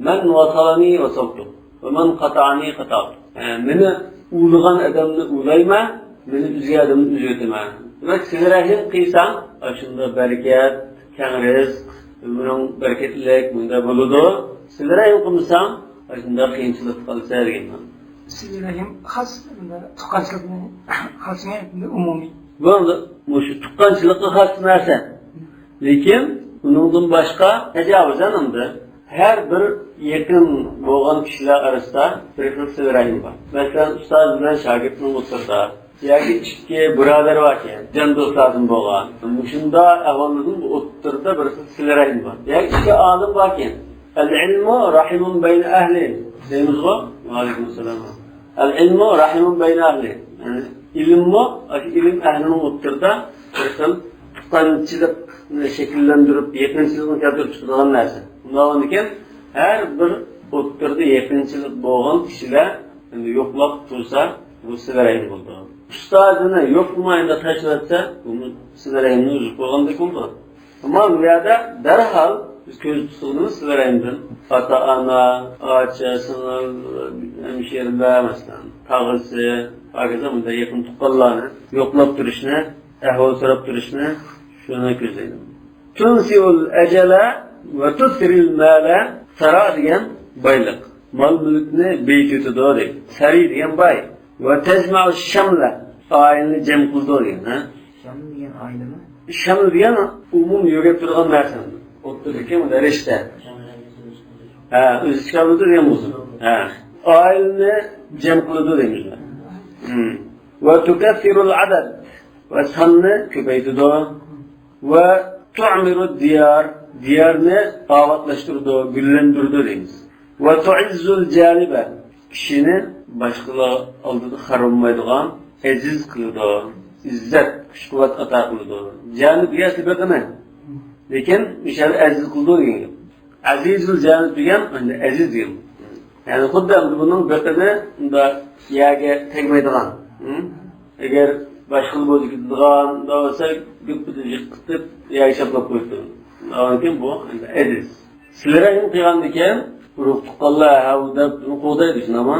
مەن ۋەسەلەنى ۋەسەلتۇ، ۋە مەن قاتەئەنى قەتەئتۇ. ئە، مېنى ئۇۋىلىغان ئادەمنى ئۇۋىلايمەن، مېنى ئۈزگەن ئادەمنى ئۈزۈۋېتىمەن. دېمەك، سىلە رەھىم قىلساڭ، ئاشۇنداق بەرىكەت، كەڭ رىزىق، ئۆمرۈڭ بەرىكەتلىك، مۇنداق بولىدۇ. سىلە رەھىم قىلمىساڭ، ئاشۇنداق قىيىنچىلىققا قالىسەن دېگەن مەنە. سىلە رەھىم خاس، مۇنداق تۇغقانچىلىقنى خاسمۇ، ئومۇمىي؟ بۇ ئەمدى مۇشۇ تۇغقانچىلىققا خاس نەرسە. لېكىن ئۇنىڭدىن باشقا تاجاۋۇزەن ئەمدى ھەر بىر يېقىن بولغان كىشىلەر ئارىسىدا بىر خىل سىلە رەھىم بار. مەسىلەن، ئۇستاز بىلەن شاگىرتنىڭ ئوتتۇرىدا ياكى ئىككى بۇرادەر باركەن، جان دوستلاردىن بولغان. مۇشۇنداق ئەھۋاللىرىنىڭ ئوتتۇرىدا بىر خىل سىلە رەھىم بار. ياكى ئىككى ئالىم باركەن، ئەل ئىلمۇ رەھىمۇن بەينە ئەھلى دەيمىزغۇ؟ ۋەئەلەيكۇمۇسسالام. ئەل ئىلمۇ رەھىمۇن بەينە ئەھلى. يەنى ئىلىممۇ، ئاشۇ ئىلىم ئەھلىنىڭ ئوتتۇرىدا بىر خىل تۇغقانچىلىقنى شەكىللەندۈرۈپ، يېقىنچىلىقنى كەلتۈرۈپ چىقىدىغان نەرسە. شۇنداق بولغاندىكىن، ھەر بىر ئوتتۇرىدا يېقىنچىلىق بولغان كىشىلەر ئەمدى يوقلاپ تۇرسا، بۇ سىلە رەھىم بولىدۇ. ئۇستازىنى يوقلىماي ئەمدى تاشلىۋەتسە، بۇمۇ سىلە رەھىمنى ئۈزۈپ قويغاندەك بولىدۇ. ئەمما بۇ يەردە دەرھال بىز كۆزدە تۇتىدىغىنىمىز سىلە رەھىمدىن ئاتا-ئانا، ئاچا، سىڭىل، ھەمشىرىلەر، مەسىلەن، تاغىسى، ھاكازا بۇنداق يېقىن تۇغقانلارنى يوقلاپ تۇرۇشنى، ئەھۋال سوراپ تۇرۇشنى شۇنى كۆزلەيدۇ. تۇنسىئۇل ئەجەلە ۋە تۇسرىل مالە، سارا دېگەن بايلىق. مال-مۈلۈكنى بېيىتىۋېتىدۇ دەيدۇ. سەرى دېگەن باي. ۋە تەجمەئۇ شەملە، ئائىلىنى جەم قىلىدۇ دېگەن، ھە؟ شەملە دېگەن ئائىلىمۇ؟ شەملە دېگەن ئومۇم يۆگەپ تۇرىدىغان نەرسە. ئوتتۇرىدىكى رىشتە. ھە، ئۆزى چىقارمىدى دېگەن بولسۇن. ھە. ئائىلىنى جەم قىلىدۇ دەيمىز. ھىم. ۋە تۇكەسسىرۇل ئەدەد، ۋە ساننى كۆپەيتىدۇ. ۋە تۇئمىرۇد دىيار، دىيارنى ئاۋاتلاشتۇرىدۇ، گۈللەندۈرىدۇ دەيمىز. ۋە تۇئىززۇل جانىبە، كىشىنى باشقىلار ئالدىدا خار بولمايدىغان ئەزىز قىلىدۇ، ئىززەت، كۈچ-قۇۋۋەت ئاتا قىلىدۇ. جانىب دېگەن بېقىنى، لېكىن مۇشۇ يەردە ئەزىز قىلىدۇ دېگەن گەپ. ئەزىزۇل جانىب دېگەن ئەمدى ئەزىز دېگەن. يەنى خۇددى ئەمدى بۇنىڭ بېقىنى مۇنداق يەرگە تەگمەيدىغان. ھە؟ ئەگەر باشقىلار بولسا كېتىدىغان، مۇنداق بولسا گۈپپىدە يىقىتىپ يەرگە چاپلاپ قويۇپتۇ. ئاندىن كېيىن بۇ ئەمدى ئەزىز. سىلە رەھىم قىلغاندىكىن ئۇرۇق تۇغقانلار ھەۋ دەپ بۇنى قوغدايدۇ، شۇنداقمۇ؟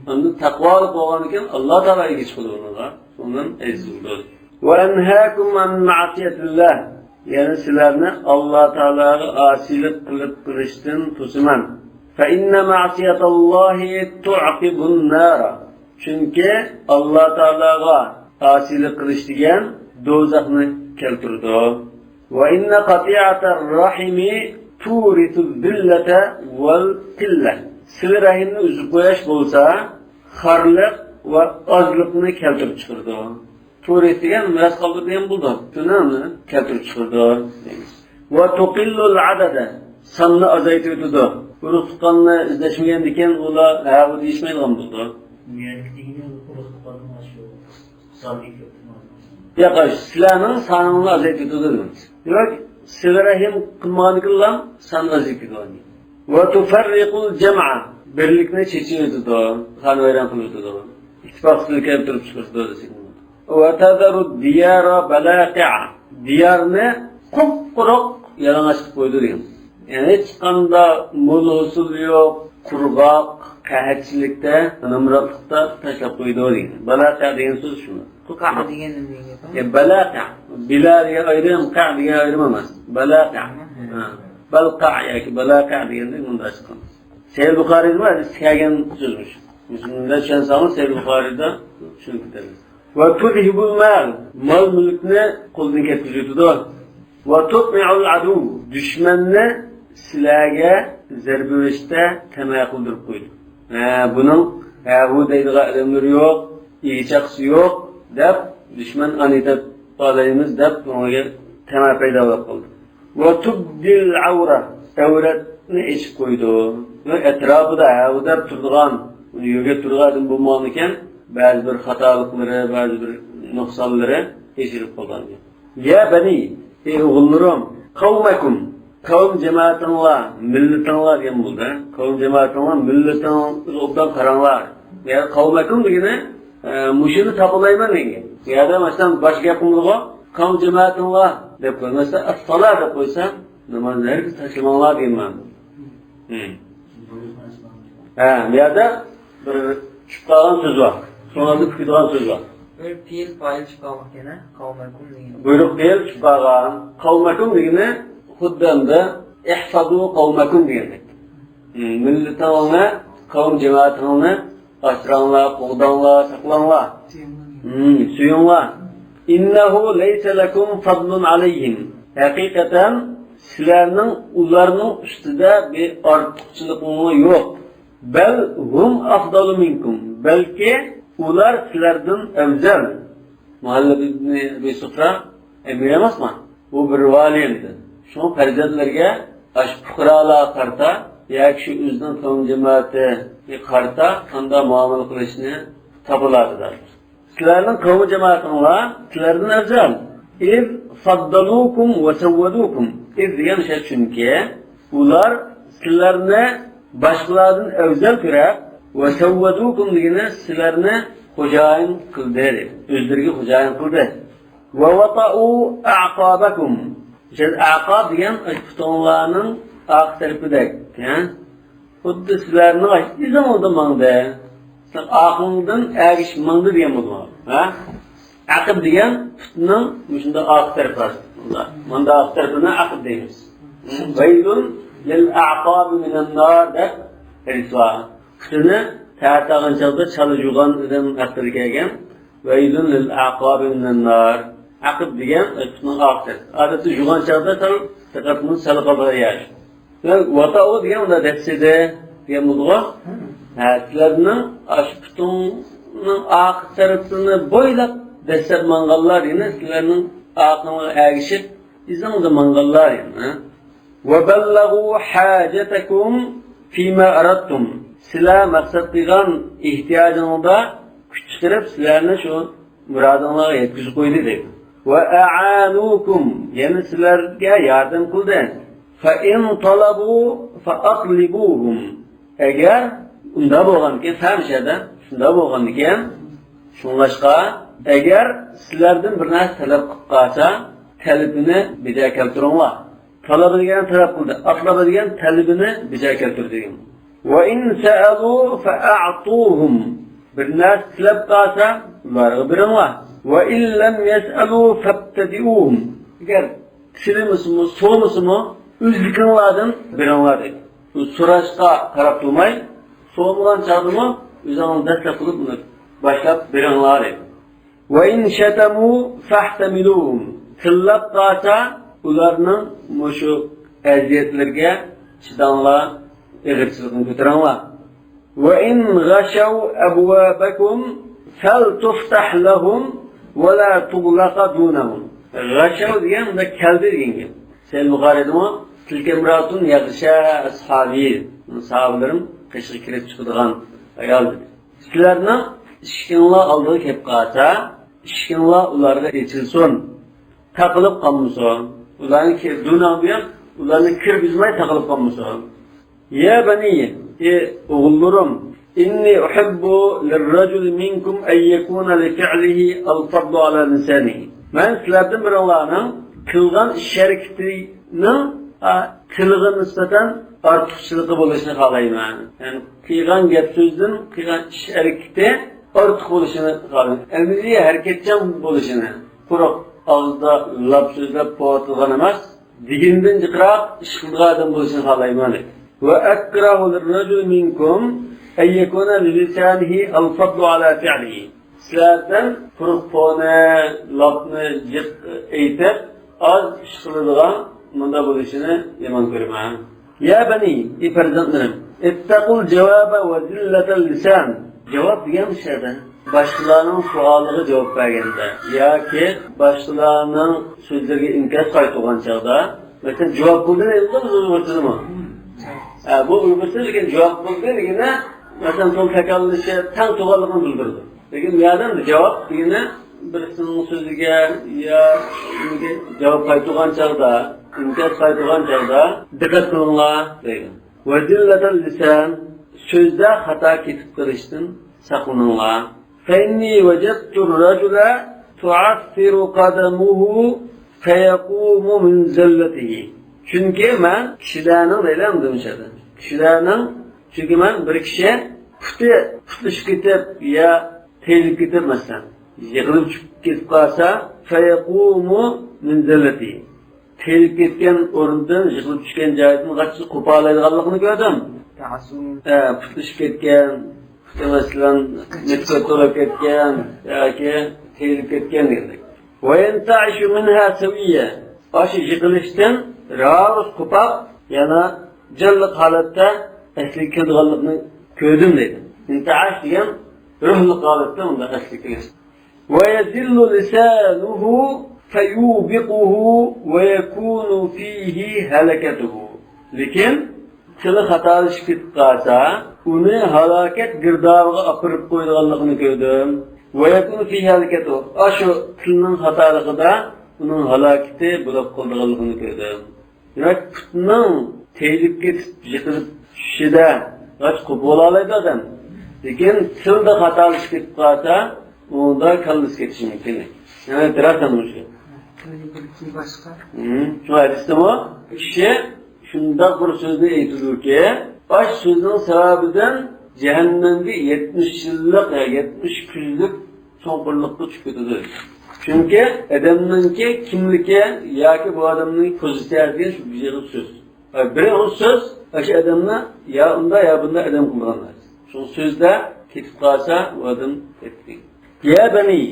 ئەمدى تەقۋالىق بولغاندىكىن ئاللا تائالا ئىگە چىقىدۇ بۇنىڭغا. شۇنىڭدىن ئەزىز بولىدۇ. ۋە ئەنھاكۇم ئەن مەئسىيەتىللا. يەنى سىلەرنى ئاللا تائالاغا ئاسىيلىق قىلىپ قىلىشتىن توسىمەن. فە ئىننە مەئسىيەتەللاھى تۇئقىدۇن نارا. چۈنكى ئاللا تائالاغا ئاسىيلىق قىلىش دېگەن دوزاخنى كەلتۈرىدۇ. ۋە ئىننە قەتىئەتەر رەھىمى تۇرىسۇز زىللەتە ۋەل قىللە. سىلە رەھىمنى ئۈزۈپ قويۇش بولسا خارلىق ۋە ئازلىقنى كەلتۈرۈپ چىقىرىدۇ. تۇرىس دېگەن مىراس قالدۇرۇپ دېگەن بولىدۇ. شۇنى كەلتۈرۈپ چىقىرىدۇ دەيمىز. وتقل العدد، ساننى ئازايتىۋېتىدۇ. ئۇرۇق تۇغقاننى ئىزدەشمىگەندىكىن ئۇلار ھە، ئۇ دېيىشمەيدىغان بولىدۇ. نىيەتلىك دېگىنى ئۇرۇق تۇغقاننىڭ ئاشۇ سانى كۆپ. ياق، سىلەرنىڭ سانىڭلارنى ئازايتىۋېتىدۇ دېمەكچى. دېمەك، سىلە رەھىم قىلمىغاندىكىنلا سان ئازىيىپ كېتىدۇ. وتفرق الجمع، بىرلىكنى چېچىۋېتىدۇ، خانىۋەيران قىلىۋېتىدۇ. ئىتتىپاقسىزلىقنى كەلتۈرۈپ چىقىرىدۇ دېسەك. وتذر الديار بلاقع، دىيارنى قۇپقۇرۇق يالىڭاچ قىلىپ قويىدۇ دېگەن. يەنى ھېچقانداق مول ھوسۇل يوق، قۇرغاق، قەھەتچىلىكتە، نامراتلىقتا تاشلاپ قويىدۇ دېگەن. بلاقع دېگەن سۆز شۇ. قەھ دېگەن نېمە دېگەن گەپ؟ يا، بەلەقە. بىلە دېگەن ئايرىم، قەھ دېگەن ئايرىم ئەمەس. بەلەقە. ھە. ھە. بەلقە ياكى بەلەقە دېگەندەك مۇنداق چىققان. سەھىھ بۇخارىدىمۇ ھەدىس كەلگەن سۆزمۇش. مۇشۇنى چۈشەنسەڭلار سەھىھ بۇخارىدا چۈشىنىپ كېتەرسىز. وتذهب المال، مال-مۈلۈكنى قولدىن كەتكۈزۈۋېتىدۇ. وتطمع العدو، دۈشمەننى سىلەرگە زەربە بېرىشتە تەمە قىلدۇرۇپ قويىدۇ. ھە، بۇنىڭ، ھە، بۇ دەيدىغان ئادەملىرى يوق، ئىگە-چاقىسى يوق دەپ، دۈشمەن ئانى دەپ قالايمىز دەپ، ئۇنىڭغا تەمە پەيدا بولۇپ قالدى. وتبدي العورة، ئەۋرەتنى ئېچىپ قويىدۇ. ۋە ئەتراپىدا ھە، ئۇ دەپ تۇرىدىغان، يۆگەپ تۇرىدىغان ئادەم بولمىغانىكەن، بەزى بىر خاتالىقلىرى، بەزى بىر نۇقسانلىرى ئېچىلىپ قالغان. يا بەنى، ئەي ئوغۇللىرىم، قەۋمەكۇم، قەۋم جامائىتىڭلار، مىللىتىڭلار دېگەن بولدى. قەۋم جامائىتىڭلار، مىللىتىڭلارغا ئوبدان قاراڭلار. يا قەۋمەكۇم دېگىنى، ئە، مۇشۇنى تاپالايمەن دېگەن. يا دە، مەسىلەن، باش گەپ قىلمىدىغۇ، قەۋم جامائىتىڭلار دەپ قوي. مەسىلەن، ئەسسالا دەپ قويسا، نامازنى ھەرگىز تاشلىماڭلار دېگەن مەنىدە. ھىم. ھە، بۇ يەردە بىر چۈشۈپ قالغان سۆز بار. شۇڭلاردا كۈتىدىغان سۆز بار. بىر پېئىل پائىل چۈشۈپ قالغان ئىكەن، ھە؟ قەۋمەكۇم دېگەن. بۇيرۇق پېئىل چۈشۈپ قالغان. قەۋمەكۇم دېگىنى خۇددى ئەمدى احفظوا قومكم دېگەندەك. ھىم، مىللىتىڭلارنى، قەۋم جامائىتىڭلارنى ئاسراڭلار، قوغداڭلار، ساقلاڭلار. ھىم، سۆيۈڭلار. إنه ليس لكم فضل عليهم. ھەقىقەتەن سىلەرنىڭ ئۇلارنىڭ ئۈستىدە بىر ئارتۇقچىلىقىڭلار يوق. بل هم أفضل منكم، بەلكى ئۇلار سىلەردىن ئەۋزەل. مۇھەللىب ئىبنى ئەبى سۇفرا ئەمىر ئەمەسما؟ ئۇ بىر ۋالىي ئىدى. شۇڭا پەرزەنتلىرىگە ئاشۇ پۇقرالارغا قارىتا ياكى شۇ ئۆزىنىڭ قەۋم جامائىتىگە قارىتا قانداق مۇئامىلە قىلىشنى تاپىلاردى. سىلەرنىڭ قەۋمى جامائىتىڭلار سىلەردىن ئەۋزەل. إذ فضلوكم وسودوكم. ئىز دېگەن شەرت، چۈنكى ئۇلار سىلەرنى باشقىلاردىن ئەۋزەل كۆرۈپ، وسودوكم دېگىنى سىلەرنى خوجايىن قىلدى، ئۆزلىرىگە خوجايىن قىلدى. ووطئوا أعقابكم. شەرت ئەقاب دېگەن پۇتۇڭلارنىڭ ئارقا تەرىپىدەك، ھە؟ خۇددى سىلەرنىڭ ئىزىڭلاردا ماڭدى. سىلەر ئارقىڭدىن ئەگىشىپ ماڭدى دېگەن بولىدۇ. ھە؟ ئەقىب دېگەن پۇتنىڭ مۇشۇنداق ئارقا تەرىپى بار. مۇنداق، مۇنداق ئارقا تەرىپىنى ئەقىب دەيمىز. ويل للأعقاب من النار دەپ ھەدىس بار. پۇتىنى تەرەت ئالغان چاغدا چالا يۇغان ئادەم ھەققىدە كەلگەن. ويل للأعقاب من النار. ئەقىب دېگەن پۇتنىڭ ئارقا تەرىپى. ئادەتتە يۇغان چاغدا سەل دىققەتنى سەل قالدۇرۇۋېتىش. ۋوطئوا دېگەن ئۇنداق دەسسىدى دېگەن بولىدىغۇ. ھە، سىلەرنىڭ ئاشۇ پۇتۇڭنىڭ ئارقا تەرىپىنى بويلاپ دەسسەپ ماڭغانلار، يەنى سىلەرنىڭ ئارقىڭلارغا ئەگىشىپ ئىزىڭدا ماڭغانلار، يەنى، ھە. وبلغوا حاجتكم فيما أردتم. سىلەر مەقسەت قىلغان ئېھتىياجىڭلاردا كۈچ چىقىرىپ سىلەرنى شۇ مۇرادىڭلارغا يەتكۈزۈپ قويدى دەيدۇ. وأعانوكم، يەنە سىلەرگە ياردەم قىلدى. فإن طلبوا فأطلبوهم. ئەگەر ئۇنداق بولغاندىكىن، فەمشەدە شۇنداق بولغاندىكىن، شۇڭلاشقا، ئەگەر سىلەردىن بىر نەرسە تەلەپ قىلىپ قالسا، تەلىپىنى بېجا كەلتۈرۈڭلار. تەلەپ دېگەن تەلەپ قىلدى، ئەتلەب دېگەن تەلىپىنى بېجا كەلتۈردى. وإن سألوا فأعطوهم. بىر نەرسە تىلەپ قالسا، ئۇلارغا بېرىڭلار. وإن لم يسألوا فابتدئوهم. ئەگەر تىلىمىسىمۇ، سورىمىسىمۇ، ئۆزلۈكۈڭلاردىن بېرىڭلار دەيدۇ. بۇ سوراشقا قاراپ تۇرماي، سورىمىغان چاغدىمۇ ئۆزۈڭلار دەسلەپ قىلىپ ئۇنى باشلاپ بېرىڭلار دەيدۇ. وإن شتموا فاحتملوهم. تىللاپ قالسا، ئۇلارنىڭ مۇشۇ ئەزىيەتلىرىگە چىداڭلار، ئېغىرچىلىقىنى كۆتۈرۈڭلار. وإن غشوا أبوابكم فلتفتح لهم ولا تغلق دونهم. غشوا دېگەن مۇنداق كەلدى دېگەن گەپ. سەھىھ بۇخارىيدىمۇ، تىلكە ئىمرائەتۇن يەغشاھا ئەسھابى، ساھابىلىرىم قېشىغا كىرىپ چىقىدىغان ئايال دېدى. سىلەرنىڭ ئىشىكىڭلار ئالدىغا كېلىپ قالسا، ئىشىكىڭلار ئۇلارغا ئېچىلسۇن، تاقىلىپ قالمىسۇن. ئۇلارنى كىر-، دۇناڭ بىلەن ئۇلارنى كىرگۈزمەي تاقىلىپ قالمىسۇن. يا بني، ئى ئوغۇللىرىم، إني أحب للرجل منكم أن يكون لفعله الفضل على لسانه. مەن سىلەردىن بىرىڭلارنىڭ قىلغان ئىش ھەرىكىتىنىڭ، ئا، تىلىغا نىسبەتەن ئارتۇقچىلىقى بولۇشىنى خالايمەن. يەنى قىلغان گەپ سۆزدىن قىلغان ئىش ھەرىكىتى ئارتۇق بولۇشىنى خالايمەن. ئەمەلىي ھەرىكەتچان بولۇشىنى، قۇرۇق ئاغزىدا لاپ سۆزلەپ قويۇۋاتىدىغان ئەمەس، دېگىنىدىن جىقراق ئىش قىلىدىغان ئادەم بولۇشىنى خالايمەن. وأكره للرجل منكم أن يكون للسانه الفضل على فعله. سىلەردىن قۇرۇق پونى، لاپنى جىق ئېيتىپ، ئاز ئىش قىلىدىغان مۇنداق بولۇشىنى يامان كۆرىمەن. يا بني، ئى پەرزەنتلىرىم، اتقوا الجواب وذلة اللسان. جاۋاب دېگەن مۇشۇ يەردە باشقىلارنىڭ سوئالىغا جاۋاب بەرگەندە ياكى باشقىلارنىڭ سۆزلىرىگە ئىنكاس قايتۇرغان چاغدا، مەسىلەن، جاۋاب قىلدى دەيدۇ بىز ئۇيغۇرچىدىمۇ؟ ھە، بۇ ئۇيغۇرچىدا لېكىن جاۋاب قىلدى دېگىنى، مەسىلەن، سول تەكرارلىشى تەڭ تۇرغانلىقىنى بىلدۈرىدۇ. لېكىن بۇ يەردە جاۋاب دېگىنى بىرسىنىڭ سۆزىگە يا نېمىگە جاۋاب قايتۇرغان چاغدا، ئىنكاس قايتۇرغان چاغدا دىققەت قىلىڭلار دەيدۇ. وذلة اللسان، سۆزدە خاتا كېتىپ قېلىشتىن ساقلىنىڭلار. فإني وجدت الرجل تعثر قدمه فيقوم من زلته. چۈنكى مەن كىشىلەرنىڭ، دەيلى ئەمدى مۇشۇ يەردە. كىشىلەرنىڭ، چۈنكى مەن بىر كىشى پۇتى پۇتلىشىپ كېتىپ يا تېيىلىپ كېتىپ، مەسىلەن، يىقىلىپ چۈشۈپ كېتىپ قالسا، فيقوم من زلته. تېيىلىپ كەتكەن ئورنىدىن، يىقىلىپ چۈشكەن جايدىن غاچچىلىق قوپالايدىغانلىقىنى كۆردۈم. ھە، پۇتلىشىپ كەتكەن، پۇتى مەسىلەن، نېپىز تولا كەتكەن ياكى تېيىلىپ كەتكەن دېگەندەك. وينتعش منها سويا. ئاشۇ يىقىلىشتىن راۋۇس قوپاپ، يەنە جانلىق ھالەتتە ئەسلىگە كېلىدىغانلىقىنى كۆردۈم دەيدۇ. ئىنتىئاش دېگەن روھلۇق ھالەتتە ئۇنداق ئەسلىگە كېلىش. ويزل لسانه فيوبقه ويكون فيه هلكته. لېكىن تىلى خاتالىشىپ كېتىپ قالسا، ئۇنى ھالاكەت گىردابىغا ئاپىرىپ قويىدىغانلىقىنى كۆردۈم. ويكون فيه هلكته. ئاشۇ تىلنىڭ خاتالىقىدا ئۇنىڭ ھالاكىتى بولۇپ قالىدىغانلىقىنى كۆردۈم. دېمەك، پۇتنىڭ تېيىلىپ كېتىپ، يىقىلىپ چۈشۈشىدە غاچ قوپۇپ بولالايدۇ ئادەم. لېكىن تىلدا خاتالىشىپ كېتىپ قالسا، ئۇندا كاللىسى كېتىشى مۇمكىن. يەنى ئېتىراپ مۇشۇ. بىركى باشقا. ھىم، شۇ ھەدىستىمۇ كىشى شۇنداق بىر سۆزنى ئېيتىدۇكى، ئاش سۆزنىڭ سەۋەبىدىن جەھەننەمگە يەتمىش يىللىق، يەتمىش كۈنلۈك چوڭقۇرلۇققا چۈشۈپ كېتىدۇ. چۈنكى ئادەمنىڭكى كىملىكى ياكى بۇ ئادەمنىڭ پوزىتسىيەسى دېگەن شۇ بىر يىغىن سۆز. بىر ئۇ سۆز ئاشۇ ئادەمنى يا ئۇنداق يا بۇنداق ئادەم قىلىدىغان نەرسە. شۇ سۆزدە كېتىپ قالسا، ئۇ ئادەم كەتتى. يا بني،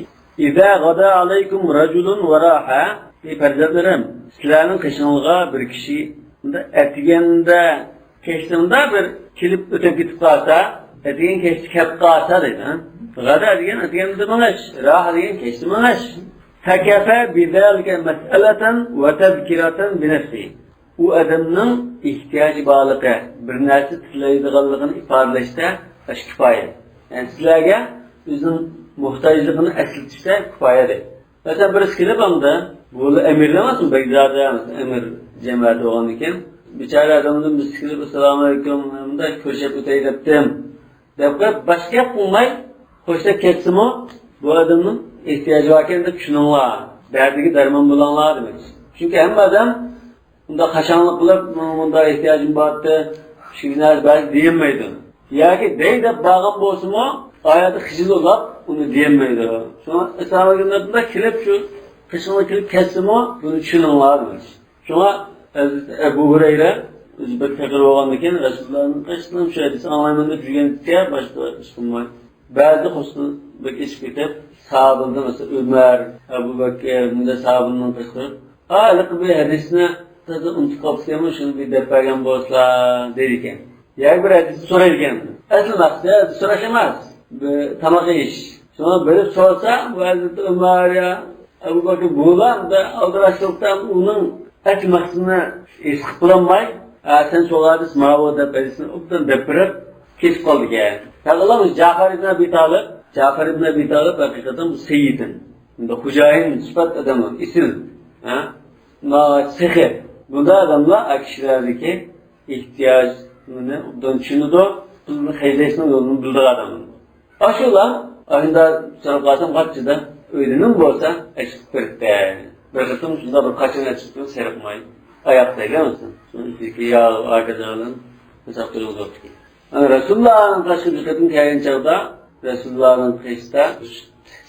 إذا غدا عليكم رجل وراح. ئەي پەرزەنتلىرىم، سىلەرنىڭ قېشىڭلارغا بىر كىشى مۇنداق ئەتىگەندە كەچتە مۇنداق بىر كېلىپ ئۆتۈپ كېتىپ قالسا، ئەتىگەن كەچتە كەپ قالسا دەيدۇ، ھە؟ غەدا دېگەن ئەتىگەندە مېڭىش، راھا دېگەن كەچتە مېڭىش. فكفى بذلك مسألة وتذكرة بنفسه. ئۇ ئادەمنىڭ ئېھتىياجى بارلىقى، بىر نەرسە تىلەيدىغانلىقىنى ئىپادىلەشتە ئاشۇ كۇپايە. يەنى سىلەرگە ئۆزىنىڭ موھتاجلىقىنى ئەسلىتىشتە كۇپايە دەيدۇ. مەسىلەن، بىرسى كېلىپ ئاندا، بۇ ئەمىر ئەمەسمۇ، بەگزادە ئەمەس، ئەمىر جەمەتى بولغاندىكىن، بىچارە ئادەمدىن بىرسى كېلىپ، ئەسسالامۇئەلەيكۇم، مۇنداق كۆرۈشۈپ ئۆتەي دەپتىم، دەپ قويۇپ، باشقا گەپ قىلماي، خوشلاپ كەتسىمۇ، بۇ ئادەمنىڭ ئېھتىياجى باركەن دەپ چۈشىنىڭلار، دەردىگە دەرمان بولۇڭلار دېمەكچى. چۈنكى ھەممە ئادەم مۇنداق خاشاڭلىق قىلىپ، مۇ-، مۇنداق ئېھتىياجىم بار ئەتتى، كىچىككىنە نەرسە بەر دېيەلمەيدۇ. ياكى دەي دەپ بارغان بولسىمۇ، ئايەتتە خىجىل ئۇلاپ ئۇنى دېيەلمەيدۇ. شۇڭا ئەسھابىگە مۇنداق كېلىپ، شۇ قېشىڭغا كېلىپ كەتسىمۇ، بۇنى چۈشىنىڭلار دېمەكچى. شۇڭا ھەزرىتى ئەبۇ ھۇرەيرە ئۆزى بەك پېقىر بولغاندىكىن، رەسۇلۇللانىڭ قېشىدىن شۇ ھەدىسنى ئاڭلايمەن دەپ يۈرگەنكەن، باشقا ئىش قىلماي. بەزىدە خوشىنى بەك ئېچىپ كېتىپ، ساھابىلىرىدىن، مەسىلەن، ئۆمەر، ئەبۇ بەكىر، مۇنداق ساھابىلىرىنىڭ قېشىغا، «ھا، ھېلىقى بىر ھەدىسنى سىز ئۇنتۇپ قاپسىزكەنمۇ، شۇنى بىر دەپ بەرگەن بولسىلا» دەيدىكەن. ياكى بىر ھەدىسنى سورايدىكەن. ئەسلى مەقسەت سوراش ئەمەس، بىر تاماق يېيىش. شۇڭا بېرىپ سورىسا، بۇ ھەزرىتى ئۆمەر يا ئەبۇ بەكرى بۇلار بىر ئالدىراشلىقتا ئۇنىڭ ئەسلى مەقسىتىنى ھېس قىلىپ بولالماي، «ئە، سەن سوغا دېسە ماۋۇ» دەپ، ھەدىسىنى ئوبدان دەپ بېرىپ، كېتىپ قالىدىكەن. ھەقىقەتەن جەفەر ئىبن ئەبى تالىپ، جەفەر ئىبن ئەبى تالىپ ھەقىقەتەن بۇ سەييىدىن، بۇنداق خوجايىن سۈپەت ئادەم، ئېسىل، ھە؟ ناھايىتى سېخىي. بۇنداق ئادەملەر ئە كىشىلەردىكى ئېھتىياجنى ئوبدان چۈشىنىدۇ، پۇلنى خەجلەشنىڭ يولىنى بىلىدىغان ئادەم. ئاشۇلا ئايدا سوراپ قالسام، قاچىدا ئۆيدىنىمۇ بولسا ئەچىقىپ بېرىپتۇ. بىر قېتىم شۇنداق بىر قاچىنى ئەچىقىپ سېرىقماي ئاياقتا ئەمەسمۇ، شۇنىڭ ئىچىدىكى ياغ، ئاركا جاغلىرىنى مۇساپىر يولدا ئۆتكەن. ئانا رەسۇلۇللانىڭ قېشىغا بىر قېتىم كەلگەن چاغدا رەسۇلۇللانىڭ قېشىدا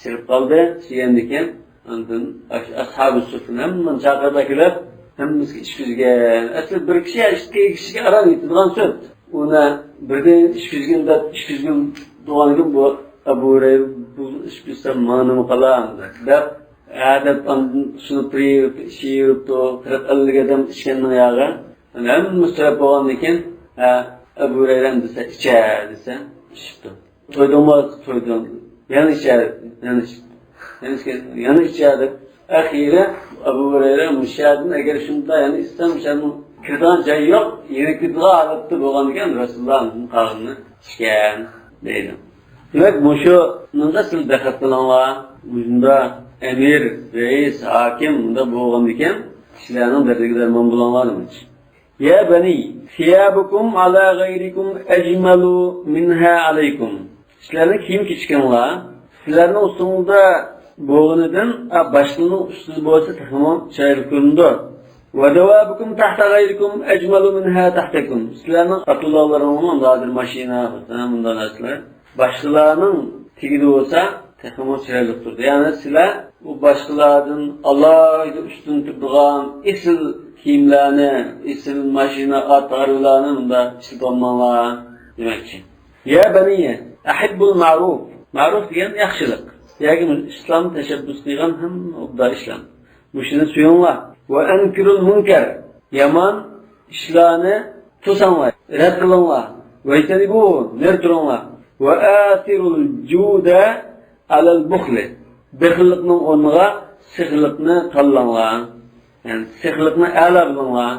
سېرىپ قالدى، سۆيەندىكىن. ئاندىن ئاش-، ئەسھابى سۇففىنى ھەممىنى چاقىرىپ ئەكېلىپ، ھەممىسىگە ئىچكۈزگەن. ئەسلى بىر كىشى ئىككى كىشىگە ئاران يېتىدىغان سۈت. ئۇنى بىردىن ئىچكۈزگىن دەپ، ئىچكۈزگىن بولغاندىكىن بۇ ئەبۇ ھۇرەيرە، «بۇ ئىچكۈزسەم ماڭا نېمە قالامدۇ؟» دەپ، ھە دەپ، ئاندىن شۇنى بىر يېرىپتۇ، ئىككى يېرىپتۇ، قىرىق ئەللىك ئادەم ئىچكەننىڭ ياغى. ھەممىسى سۆرەپ بولغاندىن كېيىن، ھە، ئەبۇ ھۇرەيرە ئەمدى سەن ئىچە دېسە، ئىچىپتۇ. تويدۇڭمۇ؟ تويدۇم. يەنە ئىچە، يەنە ئىچ-، يەنە ئىچكەن، يەنە ئىچە دەپ، ئەخىرى ئەبۇ ھۇرەيرە مۇشۇ يەردىن ئەگەر شۇنداق يەنە ئىچسەم، مۇشۇ يەردىن كىرىدىغان جاي يوق، يېنىك كېتىدىغان ھالەتتە بولغاندىكىن رەسۇلۇللا ئاندىن قالغىنىنى ئىچكەن دەيدۇ. دېمەك، مۇشۇنىڭغا سىز دىققەت قىلىڭلار. مۇشۇنداق ئەمىر، رەئىس، ھاكىم مۇنداق بولغاندىكىن كىشىلەرنىڭ دەردىگە دەرمان بولۇڭلار دېمەكچى. يا بني، ثيابكم على غيركم أجمل منها عليكم. سىلەرنىڭ كىيىم-كېچىكىڭلار سىلەرنىڭ ئۈستۈڭلاردا بولغىنىدىن، ئا، باشقىلارنىڭ ئۈستىدە بولسا تېخىمۇ چىرايلىق كۆرۈنىدۇ. ودوابكم تحت غيركم أجمل منها تحتكم. سىلەرنىڭ ئاتلىقلىرىڭلار، ھازىر ماشىنا، مۇنداق نەرسىلەر باشقىلارنىڭ تېگىدە بولسا، تېخىمۇ چىرايلىق تۇرىدۇ. يەنى سىلەر ئۇ باشقىلاردىن ئالاھىدە ئۈستۈن تۇرىدىغان ئېسىل كىيىملەرنى، ئېسىل ماشىنا، ئات، ھارۋىلارنى مۇنداق ئىشلىتىۋالماڭلار دېمەكچى. يا بني، أحبوا المعروف. مەرۇف دېگەن ياخشىلىق. ياكى ئىسلام تەشەببۇس قىلغان ھەممە ئوبدان ئىشلار. مۇشۇنى سۆيۈڭلار. وأنكروا المنكر. يامان ئىشلارنى توساڭلار، رەت قىلىڭلار. واجتنبوا، نېرى تۇرۇڭلار. وآثروا الجود على البخل. بېخىللىقنىڭ ئورنىغا سېخىللىقنى تاللاڭلار. يەنى سېخىللىقنى ئەلا بىلىڭلار.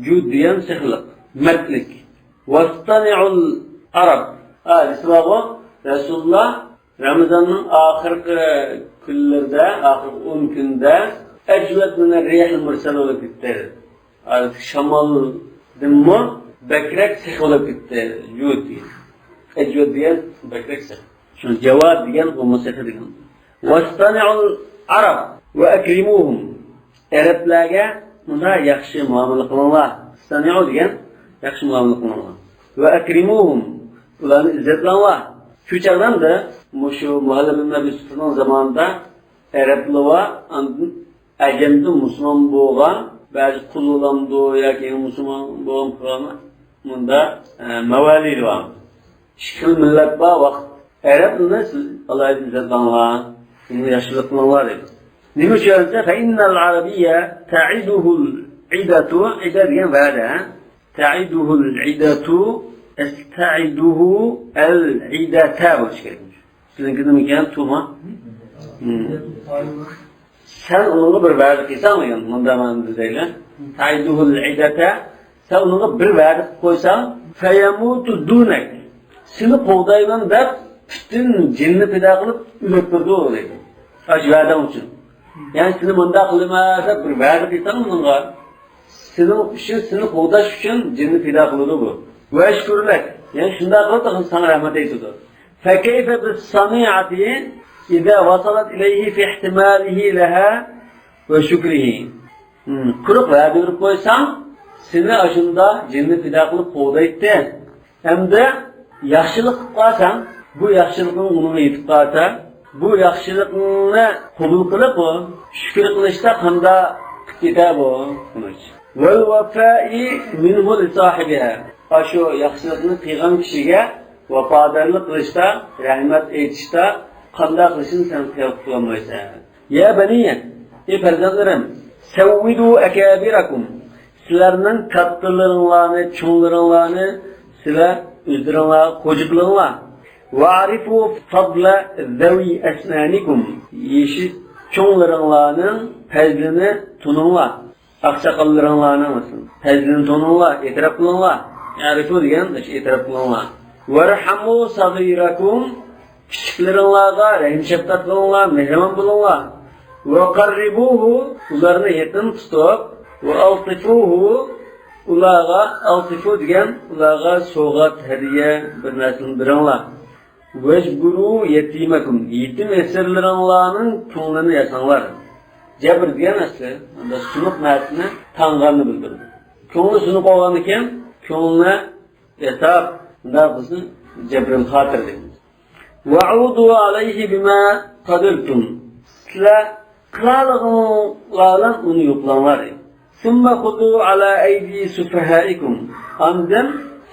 جۇد دېگەن سېخىللىق، مەردلىك. واصطنعوا العرب. ھە، دېسىلەرغۇ، رەسۇلۇللا رەمىزاننىڭ ئاخىرقى كۈنلىرىدە، ئاخىرقى ئون كۈندە، أجود من الريح المرسلة بولۇپ كەتتى. ئارىدىكى شامالدىنمۇ بەكرەك سېخىي بولۇپ كەتتى. جۇد دېگەن. ئەجود دېگەن بەكرەك سېخىي. شۇ جاۋاد دېگەن بولمىسا سېخىي دېگەن. واصطنعوا العرب وأكرموهم. ئەرەبلەرگە مۇنداق ياخشى مۇئامىلە قىلىڭلار. ئىستەنىئۇ دېگەن ياخشى مۇئامىلە قىلىڭلار. ۋە ئەكرىمۇھۇم، ئۇلارنى ئىززەتلەڭلار. شۇ چاغدا مۇشۇ مۇھەللىب ئىبن ئەبى سۇفياننىڭ زامانىدا ئەرەبلەر ۋە ئاندىن ئەجەمدە مۇسۇلمان بولغان بەزى قۇللامدۇ ياكى مۇسۇلمان بولغان پۇلانلار مۇنداق، ئە، مەۋالىلەر بار. ئىككى خىل مىللەت بار، ۋاقىت. ئەرەبنى سىز ئالاھىدە ئىززەتلەڭلار، ئۇنى ياخشىلىق قىلىڭلار دەيدۇ. نېمە ئۈچۈن دېسە، فإن العربي تعده العدة، عدة دېگەن ۋەدە، تعده العدة، أستعده العدة بولۇشى كېرەك. سىزنىڭكى نېمە ئىكەن؟ تۇما؟ مم. سەن ئۇنىڭغا بىر ۋەدە قىلساڭ دېگەن، مۇنداق مەنىدە دەيلى. تعده العدة، سەن ئۇنىڭغا بىر ۋەدە قىلىپ قويساڭ، فيموت دونك، سېنى قوغدايمەن دەپ پۈتۈن جېنىنى پىدا قىلىپ ئۆلۈپ بېرىدۇ دەيدۇ. ئاشۇ ۋەدەڭ ئۈچۈن. يەنى سېنى مۇنداق قىلىمەن دەپ بىر ۋەدە قىلساڭ ئۇنىڭغا، سېنىڭ ئۈچۈن، سېنى قوغداش ئۈچۈن جېنىنى پىدا قىلىدۇ بۇ. ويشكر لك، يەنى شۇنداق قىلىپ ساڭا رەھمەت ئېيتىدۇ. فكيف بالصنيعة إذا وصلت إليه في احتماله لها وشكره. ھىم، قۇرۇق ۋەدە بېرىپ قويساڭ، سېنى ئاشۇنداق جېنىنى پىدا قىلىپ قوغدايتتى. ھەمدە ياخشىلىق قىلىپ قالساڭ، بۇ ياخشىلىقنىڭ ئۇنىڭغا يېتىپ قالسا، بۇ ياخشىلىقنى قوبۇل قىلىپ، شۈكۈر قىلىشتا قانداق قىلىپ كېتە بۇ؟ ۋالۋەفائى مىنھۇ لىساھىبىھا. ئاشۇ ياخشىلىقنى قىلغان كىشىگە ۋاپادارلىق قىلىشتا، رەھمەت ئېيتىشتا قانداق قىلىشنى سەن قىياس قىلالمايسەن. يا بني، ئەي پەرزەنتلىرىم، سەۋۋىدۇ ئەكابىرەكۇم، سىلەرنىڭ كاتتىلىرىڭلارنى، چوڭلىرىڭلارنى سىلەر ئۆزلىرىڭلار خوجا قىلىڭلار. ۋەئرىفۇ فەزلە زەۋى ئەسنانىكۇم، يېشى چوڭلىرىڭلارنىڭ پەزلىنى تونۇڭلار. ئاقساقاللىرىڭلارنى، مەسىلەن، پەزىلىنى تونۇڭلار، ئېتىراپ قىلىڭلار. ئەرىفۇ دېگەن ئېتىراپ قىلىڭلار. ۋەرھەمۇ سەغىرەكۇم، كىچىكلىرىڭلارغا رەھىم-شەپقەت قىلىڭلار، مېھرىبان بولۇڭلار. ۋەقەررىبۇھۇ، ئۇلارنى يېقىن تۇتۇپ، ۋەئەلتىفۇھۇ، ئۇلارغا، ئەلتىفۇ دېگەن ئۇلارغا سوۋغات، ھەدىيە، بىر نەرسىنى بېرىڭلار. ۋەجبۇرۇ يەتىمەكۇم، يېتىم يېسىرلىرىڭلارنىڭ كۆڭلىنى ياساڭلار. جەبر دېگەن ئەسلى، ئەمدى سۇنۇق نەرسىنى تاڭغاننى بىلدۈرىدۇ. كۆڭلى سۇنۇق بولغاندىكىن، كۆڭلىنى ياساپ، مۇنداق بىزنى جەبرىل خاتىر دەيمىز. ۋەئۇدۇ ئەلەيھى بىما قەدەرتۇم. سىلەر قىلالىغىنىڭلار بىلەن ئۇنى يوقلاڭلار. ثم خذوا على أيدي سفهائكم. ئاندىن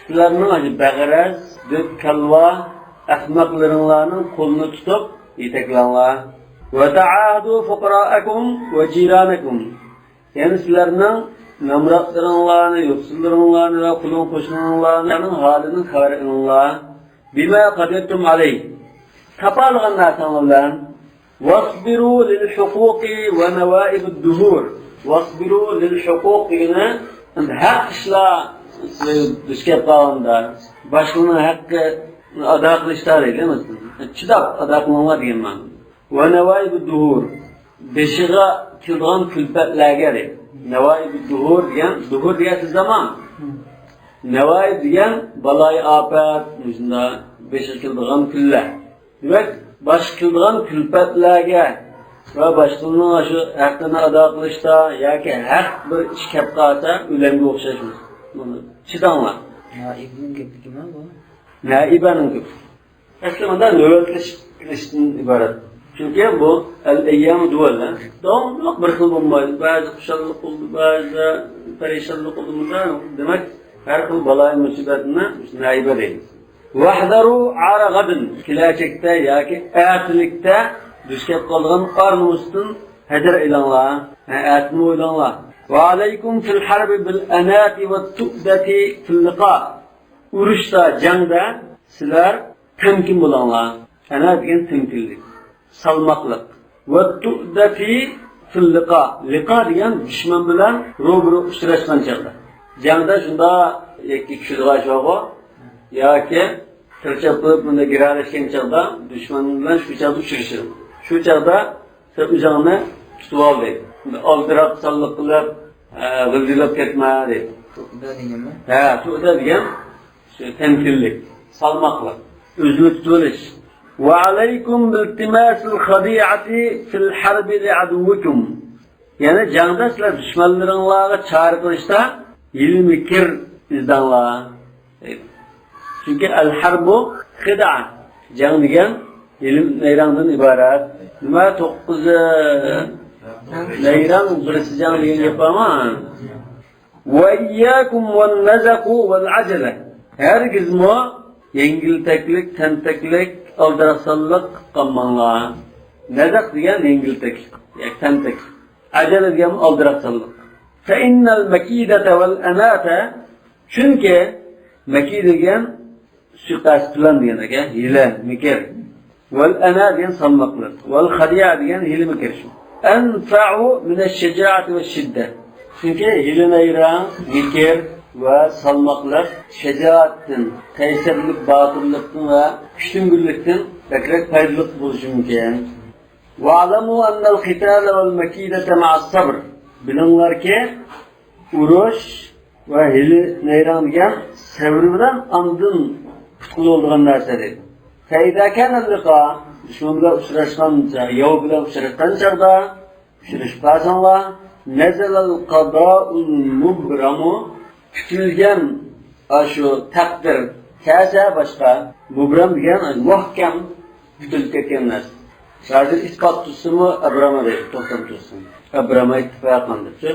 سىلەرنىڭ ئاشۇ بەغەرەز، دۆت-كالۋا، ئەخمەقلىرىڭلارنىڭ قولىنى تۇتۇپ يېتەكلەڭلار. وتعاهدوا فقراءكم وجيرانكم. يەنى سىلەرنىڭ نامراتلىرىڭلارنى، يوقسۇللىرىڭلارنى ۋە قولۇڭ-قوشنىڭلارنىڭ ھالىدىن خەۋەر ئېلىڭلار. بما قدرتم عليه. تاپالىغان نەرسەڭلار بىلەن. واصبروا للحقوق ونوائب الدهور. واصبروا للحقوق دېگىنى، ئەمدى ھەق ئىشلار دۇچ كەپ قالغاندا، باشقىلارنىڭ ھەققىنى ئادا قىلىشتا دەيدۇ، مەسىلەن. چىداپ ئادا قىلىڭلار دېگەن مەنىدە. ونوائب الدهور. بېشىغا كېلىدىغان كۈلپەتلەرگە دەيدۇ. نوائب الدهور دېگەن، دۇھۇر دېگەن زامان. نەۋايىب دېگەن بالايىئاپەت، مۇشۇنداق بېشىغا كېلىدىغان كۈنلەر. دېمەك، باشقا كېلىدىغان كۈلپەتلەرگە ۋە باشقىلارنىڭ شۇ ھەققىنى ئادا قىلىشتا ياكى ھەق بىر ئىش كەپ قالسا، ئۆلەمگە ئوخشاش بۇ. چىداڭلار. نائىبنىڭ گېپى نېمە بۇ؟ نائىبەنىڭ گېپى. ئەسلى مۇندا نۆۋەتلىشىپ كېلىشتىن ئىبارەت. چۈنكى بۇ ئەل-ئەييامۇ دۇۋەل، داۋاملىق بىر خىل بولمايدۇ. بەزى خۇشاللىق بولىدۇ، بەزىدە پەرىشانلىق بولىدۇ. مۇندا، دېمەك، ھەر خىل بالايىمۇسىبەتنى نائىبە دەيمىز. ۋەھزەرۇ ئارە غەدىن، كېلەچەكتە ياكى ئەتىلىكتە دۇچ كەپ قالىدىغان ئار-نومۇستىن ھەزەر ئېلىڭلار، ھە، ئەتىنى ئويلاڭلار. ۋەئەلەيكۇم فىل ھەربى بىل ئەناتى ۋەت تۇئدەتى فىل لىقا. ئۇرۇشتا، جەڭدە سىلەر تەمكىن بولۇڭلار. ئەنە دېگەن تەمكىنلىك، سالماقلىق. ۋەت تۇئدەتى فىل لىقا. لىقا دېگەن دۈشمەن بىلەن روبىرو ئۇچراشقان چاغدا. جەڭدە شۇنداق يەككە چۈشىدىغان ئىش بارغۇ. ياكى تىرچاپ قىلىپ مۇنداق گىرەلەشكەن چاغدا دۈشمەن بىلەن شۇ چاغدا ئۇچرىشىدۇ. شۇ چاغدا سەن ئۆزۈڭنى تۇتۇۋال دەيدۇ. ئالدىراپ ساللىق قىلىپ، ئە، غىلجىلاپ كەتمە دەيدۇ. تۇئدە دېگەنمۇ؟ ھە، تۇئدە دېگەن شۇ تەمكىنلىك، سالماقلىق، ئۆزىنى تۇتۇۋېلىش. ۋەئەلەيكۇم بىلتىماسىل خەدىئەتى فىل ھەربى لىئەدۇۋۋىكۇم. يەنى جەڭدە سىلەر دۈشمەنلىرىڭلارغا چارە قىلىشتا ھىيلە-مىكىر ئىزدەڭلار. چۈنكى ئەل-ھەربۇ خىدئە، جەڭ دېگەن ھىيلە-نەيرەڭدىن ئىبارەت. نېمە، توققۇزى نەيرەڭ، بىرسى جەڭ دېگەن گەپ بارمۇ؟ ۋەئىيياكۇم ۋەننەزەقۇ ۋەلئەجەلە. ھەرگىزمۇ يەڭگىلتەكلىك، تەنتەكلىك، ئالدىراقسانلىق قىلىپ قالماڭلار. نەزەق دېگەن يەڭگىلتەكلىك، ياكى تەنتەكلىك. ئەجەلە دېگەن ئالدىراقسانلىق. فەئىننەل مەكىدەتە ۋەلئەناتە، چۈنكى مەكىدە دېگەن سۇيىقەست پىلان دېگەن ئەكەن، ھىيلە، مىكىر. ۋەلئەنا دېگەن سالماقلىق. ۋەلخەدىئە دېگەن ھىيلە، مىكىر شۇ. ئەنفەئۇ مىنەششەجائەتى ۋەششىددە. چۈنكى ھىيلە-نەيرەڭ، مىكىر ۋە سالماقلىق شەجائەتتىن، قەيسەرلىك، باتۇرلۇقتىن ۋە كۈچتۈڭگۈرلۈكتىن بەكرەك پايدىلىق بولۇشى مۇمكىن. ۋەئلەمۇ ئەننەل قىتالە ۋەلمەكىدەتە مەئەس سەبر. بىلىڭلاركى، ئۇرۇش ۋە ھىيلە-نەيرەڭ دېگەن سەۋر بىلەن ئاندىن پۇتقا بولىدىغان نەرسە دەيدۇ. فەئىزا كانەل لىقا، دۈشمەن بىلەن ئۇچراشقان، ياۋ بىلەن ئۇچراشقان چاغدا، ئۇچرىشىپ قالساڭلار، نەزەلەل قەزائۇل مۇبرەمۇ، كۈتۈلگەن ئاشۇ تەقدىر، كەلسە باشقا، مۇبرەم دېگەن مۇھكەم كۈتۈلۈپ كەتكەن نەرسە. ھازىر ئىسپات تۇتسىمۇ، ئەبرەمە دەيدۇ، توختام تۇتسىمۇ. ئەبرەمە ئىتتىپاقەن دەپچۇ.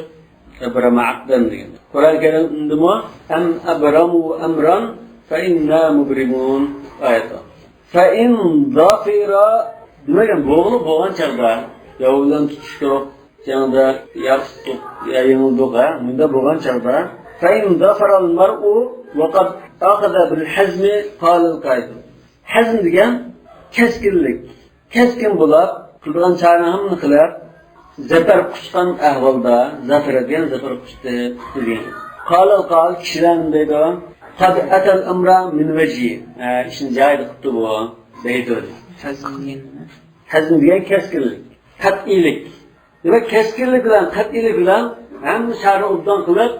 ئەبرەمە ئەقدەن دېگەن. قۇرئان كەرىمدىمۇ، ئەم ئەبرەمۇ ئەمرەن فەئىننا مۇبرىمۇن ئايەت بار. فەئىن زەفىرا، دېمەك، بولغىلى بولغان چاغدا، ياۋ بىلەن تۇتۇشتۇق، جەڭدە يا ئۇتتۇق، يا يېڭىلدۇق، ھە؟ مۇنداق بولغان چاغدا، فەئىن زەفەرەل مەرئۇ ۋەقەد ئەخەزە بىل ھەزمى قالەل قائىلۇ. ھەزم دېگەن كەسكىنلىك. كەسكىن بولۇپ، قىلىدىغان چارىنى ھەممىنى قىلىپ، زەپەر قۇچقان ئەھۋالدا، زەفەر دېگەن زەپەر قۇچتى، قۇتتى دېگەن. قالەل قائىل، كىشىلەر نېمە دەيدۇ؟ قەد ئەتەل ئەمرا مىن ۋەجھى. ھە، ئىشنى جايىدا قىپتۇ بۇ، دەيدۇ. ھەزم دېگەن كەسكىنلىك، قەتئىيلىك. دېمەك، كەسكىنلىك بىلەن، قەتئىيلىك بىلەن ھەممە شەھەرنى ئوبدان قىلىپ،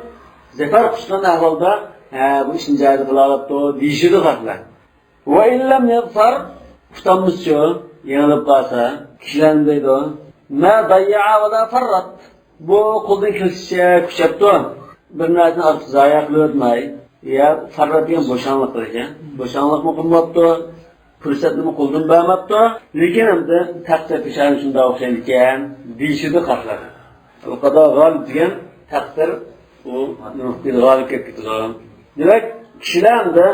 زەپەر قۇچقان ئەھۋالدا، ھە، بۇ ئىشنى جايىدا قىلالاپتۇ، دېيىشىدۇ خەقلەر. ۋە ئىن لەم يەزفەر، ئۇتالمىسىچۇ، يېڭىلىپ قالسا، كىشىلەر نېمە دەيدۇ؟ ما ضەييەئە ۋە لا فەررەت. بۇ قولدىن كېلىشىچە كۈچەپتۇ. بىر نەرسىنى ئارتۇق زايە قىلىۋەتمەي. يا فەررەت دېگەن بوشاڭلىق دېگەن. بوشاڭلىقمۇ قىلماپتۇ. پۇرسەتنىمۇ قولدىن بەرمەپتۇ. لېكىن ئەمدى تەقدىر پېشانى شۇنداق ئوخشايدىكەن، دېيىشىدۇ خەقلەر. ئەلقەزا غالىب دېگەن تەقدىر، ئۇ غالىب كېلىپ كېتىدۇ. دېمەك، كىشىلەر ئەمدى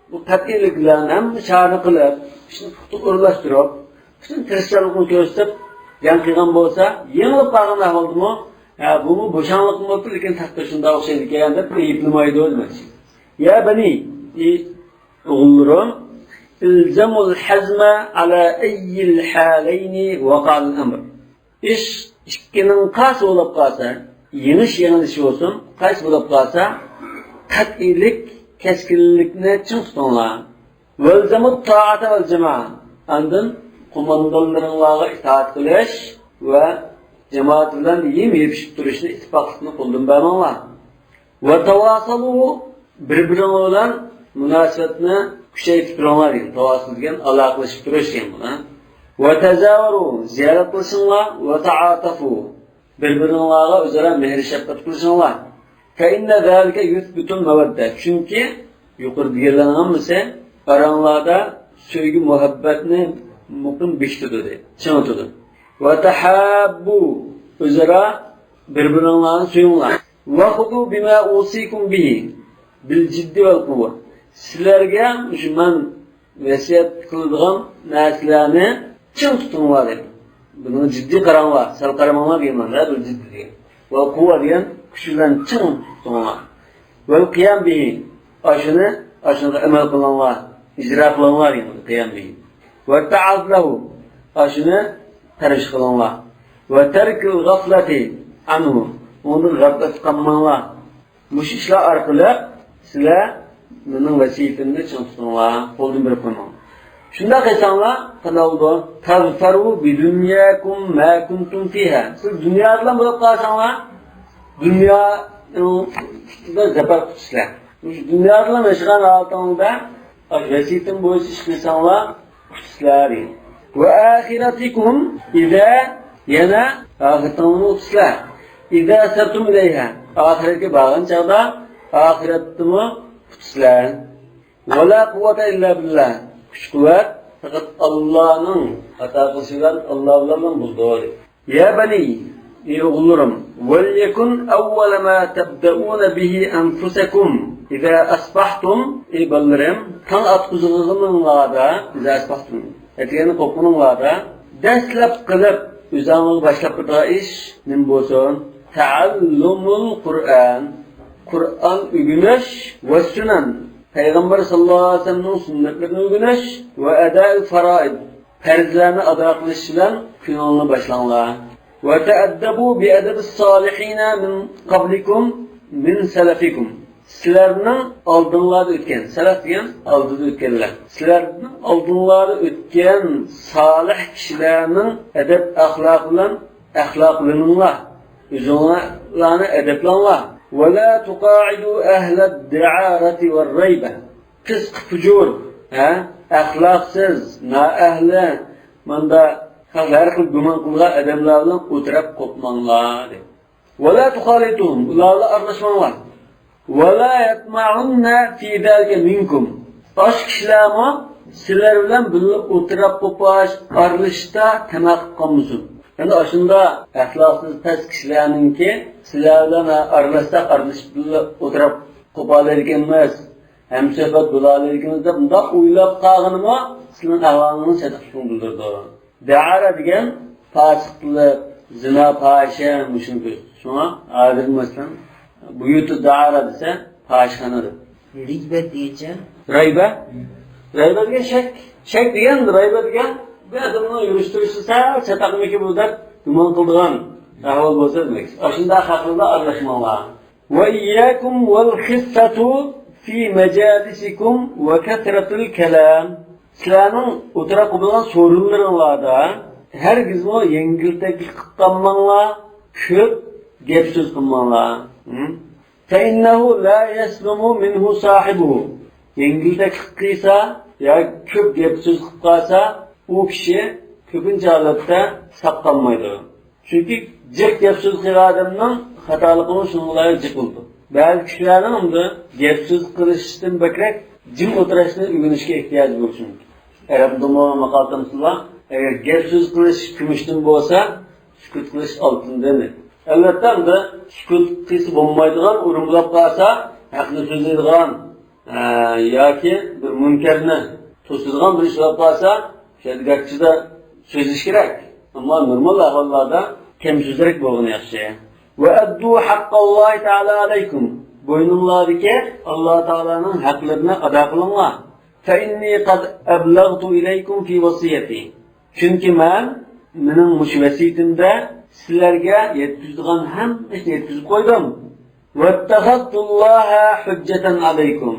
بۇ قەتئىيلىك بىلەن ھەممە چارىنى قىلىپ، ئىشنى پۇختا ئورۇنلاشتۇرۇپ، پۈتۈن تىرىشچانلىقىنى كۆرسىتىپ، جەڭ قىلغان بولسا، يېڭىلىپ قالغان ئەھۋالدىمۇ، ھە، بۇمۇ بوشاڭلىقمۇ بولۇپتۇ، لېكىن تەقدىر شۇنداق ئوخشايدىكەن دەپ ئەيىبلىمەيدۇ دېمەكچى. يا بەنى، ئى ئوغۇللىرىم، ئىلزەمۇل ھەزمە ئەلا ئەييىل ھالەينى ۋەقەئەل ئەمر. ئىش ئىككىنىڭ قايسى بولۇپ قالسا، يېڭىش يېڭىلىش بولسۇن، قايسى بولۇپ قالسا، قەتئىيلىك، كەسكىنلىكنى چىڭ تۇتۇڭلار. ۋەلزەمۇت تائەتە ۋەل جامائە. ئاندىن قوماندانلىرىڭلارغا ئىتائەت قىلىش ۋە جامائەت بىلەن ھىم يېپىشىپ تۇرۇشنى، ئىتتىپاقلىقنى قولدىن بەرمەڭلار. ۋە تاۋاسالۇ، بىر-بىرىڭلار بىلەن مۇناسىۋەتنى كۈچەيتىپ تۇرۇڭلار دېگەن. تاۋاسۇل دېگەن ئالاقىلىشىپ تۇرۇش دېگەن بۇ. ۋە تەزاۋەرۇ، زىيارەت قىلىشىڭلار، ۋە تائاتەفۇ، بىر-بىرىڭلارغا ئۆزئارا مېھىر-شەپقەت قىلىشىڭلار. فە ئىننە زالىكە يۇسبىتۇل مەۋەددە. چۈنكى يۇقىرىدا دېگەنلەرنىڭ ھەممىسى ئاراڭلاردا سۆيگۈ-مۇھەببەتنى مۇقىم بېكىتىدۇ، دەيدۇ، چىڭىتىدۇ. ۋە تەھاببۇ، ئۆزئارا بىر-بىرىڭلارنى سۆيۈڭلار. ۋە خۇزۇ بىما ئۇسىكۇم بىھى بىل جىددى ۋەل قۇۋۋە. سىلەرگە مۇشۇ مەن ۋەسىيەت قىلىدىغان نەرسىلەرنى چىڭ تۇتۇڭلار دەيدۇ. بۇنىڭغا جىددىي قاراڭلار، سەل قارىماڭلار دېگەن مەنىدە، بىل جىددى دېگەن. ۋە قۇۋۋە دېگەن كۈچ بىلەن چىڭ تۇتۇڭلار. ۋەل قىيام بىھى، ئاشۇنى، ئاشۇنىڭغا ئەمەل قىلىڭلار، ئىجرا قىلىڭلار دېگەن قىيام بىھى. ۋە تەئەز لەھۇ، ئاشۇنى تەرجىھ قىلىڭلار. ۋە تەركىل غەفلەتى ئەنھۇ، ئۇنىڭدىن غەپلەتتە قالماڭلار. مۇشۇ ئىشلار ئارقىلىق سىلەر مېنىڭ ۋەسىيىتىمنى چىڭ تۇتۇڭلار، قولدىن بېرىپ قويماڭ. شۇنداق قىلساڭلار، قانداق بولىدۇ؟ تەزفەرۇ بىدۇنياكۇم ما كۇنتۇم فىھا. سىز دۇنيا بىلەن بولۇپ قالساڭلار، دۇنيانىڭدا زەپەر قۇتىسىلەر. مۇشۇ دۇنيا بىلەن ياشىغان ھالىتىڭلاردا ۋەسىيىتىم بويىچە ئىش قىلساڭلار، قۇتۇسىلەر دېگەن. ۋە ئاخىرەتىكۇم ئىزا، يەنە ئاخىرىتىڭلارنى قۇتۇسىلەر. ئىزا سەرتۇم ئىلەيھا، ئاخىرەتكە بارغان چاغدا ئاخىرەتتىمۇ قۇتۇسىلەر. ۋە لا قۇۋۋەتە ئىللا بىللا، كۈچ-قۇۋۋەت پەقەت ئاللانىڭ ئاتا قىلىشى بىلەن، ئاللا بىلەن بولىدۇ. يا بني، ئەي ئوغۇللىرىم، وليكن أول ما تبدؤون به أنفسكم إذا أصبحتم، ئەي بالىلىرىم، تاڭ ئاتقۇزغىنىڭلاردا، إذا أصبحتم، ئەتىگەننى قوپقىنىڭلاردا، دەسلەپ قىلىپ ئۆزۈڭلارغا باشلاپ كېتىدىغان ئىش نېمە بولسۇن؟ تعلم القرآن، قۇرئان ئۆگىنىش، والسنن، پەيغەمبەر ساللاللاھۇ ئەلەيھى ۋەسەللەمنىڭ سۈننەتلىرىنى ئۆگىنىش، وأداء الفرائض، پەرزلەرنى ئادا قىلىش بىلەن كۈنۈڭلارنى باشلاڭلار. وتأدبوا بأدب الصالحين من قبلكم من سلفكم. سىلەرنىڭ ئالدىڭلاردا ئۆتكەن، سەلەف دېگەن ئالدىدا ئۆتكەنلەر. سىلەرنىڭ ئالدىڭلاردا ئۆتكەن سالىھ كىشىلەرنىڭ ئەدەپ-ئەخلاقى بىلەن ئەخلاقلىنىڭلار. ئۆزۈڭلارنى ئەدەپلەڭلار. ولا تقاعدوا أهل الدعارة والريبة. پىسقى پۇجۇر، ھە، ئەخلاقسىز، نائەھلى، ماندا خەقلەر خىل گۇمان قىلغان ئادەملەر بىلەن ئولتۇراپ قوپماڭلار، دەيدۇ. ولا تخالطوهم، ئۇلار بىلەن ئارىلاشماڭلار. ولا يطمعن في ذلك منكم، ئاشۇ كىشىلەرمۇ سىلەر بىلەن بىللە ئولتۇراپ قوپۇش، ئارىلىشىشتا تەمە قىلىپ قالمىسۇن. يەنى ئاشۇنداق ئەخلاقسىز، پەس كىشىلەرنىڭكى سىلەر بىلەن ئارىلاشساق، ئارىلىشىپ بىللە ئولتۇراپ قوپالايدىكەنمىز، ھەمسۆھبەت بولالايدىكىنىمىز دەپ مۇنداق ئويلاپ قالغىنىمۇ سىلىنىڭ ئەھۋالىڭىزنىڭ چاتاقلىقىنى بىلدۈرىدۇ. دەئارە دېگەن پاسىقلىق، زىنا، پاھىشە، مۇشۇنى كۆرسىتىدۇ. شۇڭا ھازىر مەسىلەن، بۇيۇتۇ دەئارە دېسە، پاھىشەخانا دەپ. رىبە دېگەنچە؟ رەيبە؟ رەيبە دېگەن شەك. شەك دېگەن، رەيبە دېگەن بىر ئادەمنىڭ يۈرۈش-تۇرۇشى سەل چاتاقمىكى بۇ دەپ گۇمان قىلىدىغان. ئەھۋال بولسا دېمەك. ئاشۇنداق خەقلەردە ئارىلاشماڭلار. وإياكم والخصة في مجالسكم وكثرة الكلام. سىلەرنىڭ ئولتۇراق بولغان سورۇنلىرىڭلاردا ھەرگىزمۇ يەڭگىلتەكلىك قىلىپ قالماڭلار، كۆپ گەپ سۆز قىلماڭلار. ھە؟ فإنه لا يسلم منه صاحبه. يەڭگىلتەكلىك قىلسا ياكى كۆپ گەپ سۆز قىلىپ قالسا، ئۇ كىشى كۆپىنچە ھالەتتە ساق قالمايدۇ. چۈنكى جىق گەپ سۆز قىلغان ئادەمنىڭ خاتالىقىمۇ شۇنىڭغا جىق بولىدۇ. بەزى كىشىلەرنىڭ ئەمدى گەپ سۆز قىلىشتىن بەكرەك جىم ئولتۇرۇشنى ئۆگىنىشكە ئېھتىياجى بولۇشى مۇمكىن. ئەرەبدىمۇ ماقال تەمسىل بار، ئەگەر گەپ سۆز قىلىش كۈمۈشتىن بولسا، سۈكۈت قىلىش ئالتۇندىن. ئەلۋەتتە، ئەمدى سۈكۈت قىلسا بولمايدىغان ئورۇن بولۇپ قالسا، ھەقنى سۆزلەيدىغان، ئە، ياكى بىر مۇنكەرنى توسىدىغان بىر ئىش بولۇپ قالسا، شۇ يەردە گەرچە سۆزلىشى كېرەك، ئەمما نورمال ئەھۋاللاردا كەم سۆزلۈك بولغىنى ياخشى. وأدوا حق الله تعالى عليكم. بوينۇڭلاردىكى ئاللا تائالانىڭ ھەقلىرىنى ئادا قىلىڭلار. فإني قد أبلغت إليكم في وصيتي. چۈنكى مەن، مېنىڭ مۇشۇ ۋەسىيىتىمدە سىلەرگە يەتكۈزىدىغان ھەممە ئىشنى يەتكۈزۈپ قويدۇم. واتخذت الله حجة عليكم.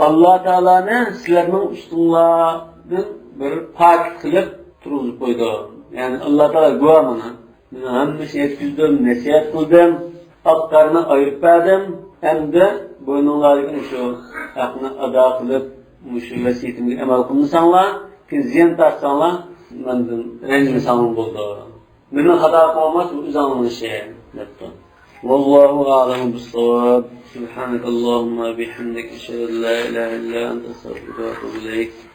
ئاللا تائالانى سىلەرنىڭ ئۈستۈڭلاردىن بىر پاكىت قىلىپ تۇرغۇزۇپ قويدۇم. يەنى ئاللا تائالا گۇۋاھ مانا. مەن ھەممە ئىشنى يەتكۈزدۈم، نەسىھەت قىلدىم، ئاق قارىنى ئايرىپ بەردىم. ئەمدى بوينۇڭلاردىكى مۇشۇ ھەقنى ئادا قىلىپ، مۇشۇ ۋەسىيىتىمگە ئەمەل قىلمىساڭلار، كېيىن زىيان تارتساڭلار، مەندىن رەنجىمىسەڭلار بولىدۇ. مېنىڭ خاتا قىلماس، بۇ ئۆزۈڭنىڭ ئىشى، دەپتۇ. والله أعلم بالصواب. سبحانك اللهم وبحمدك، أشهد أن لا إله إلا أنت، أستغفرك وأتوب إليك.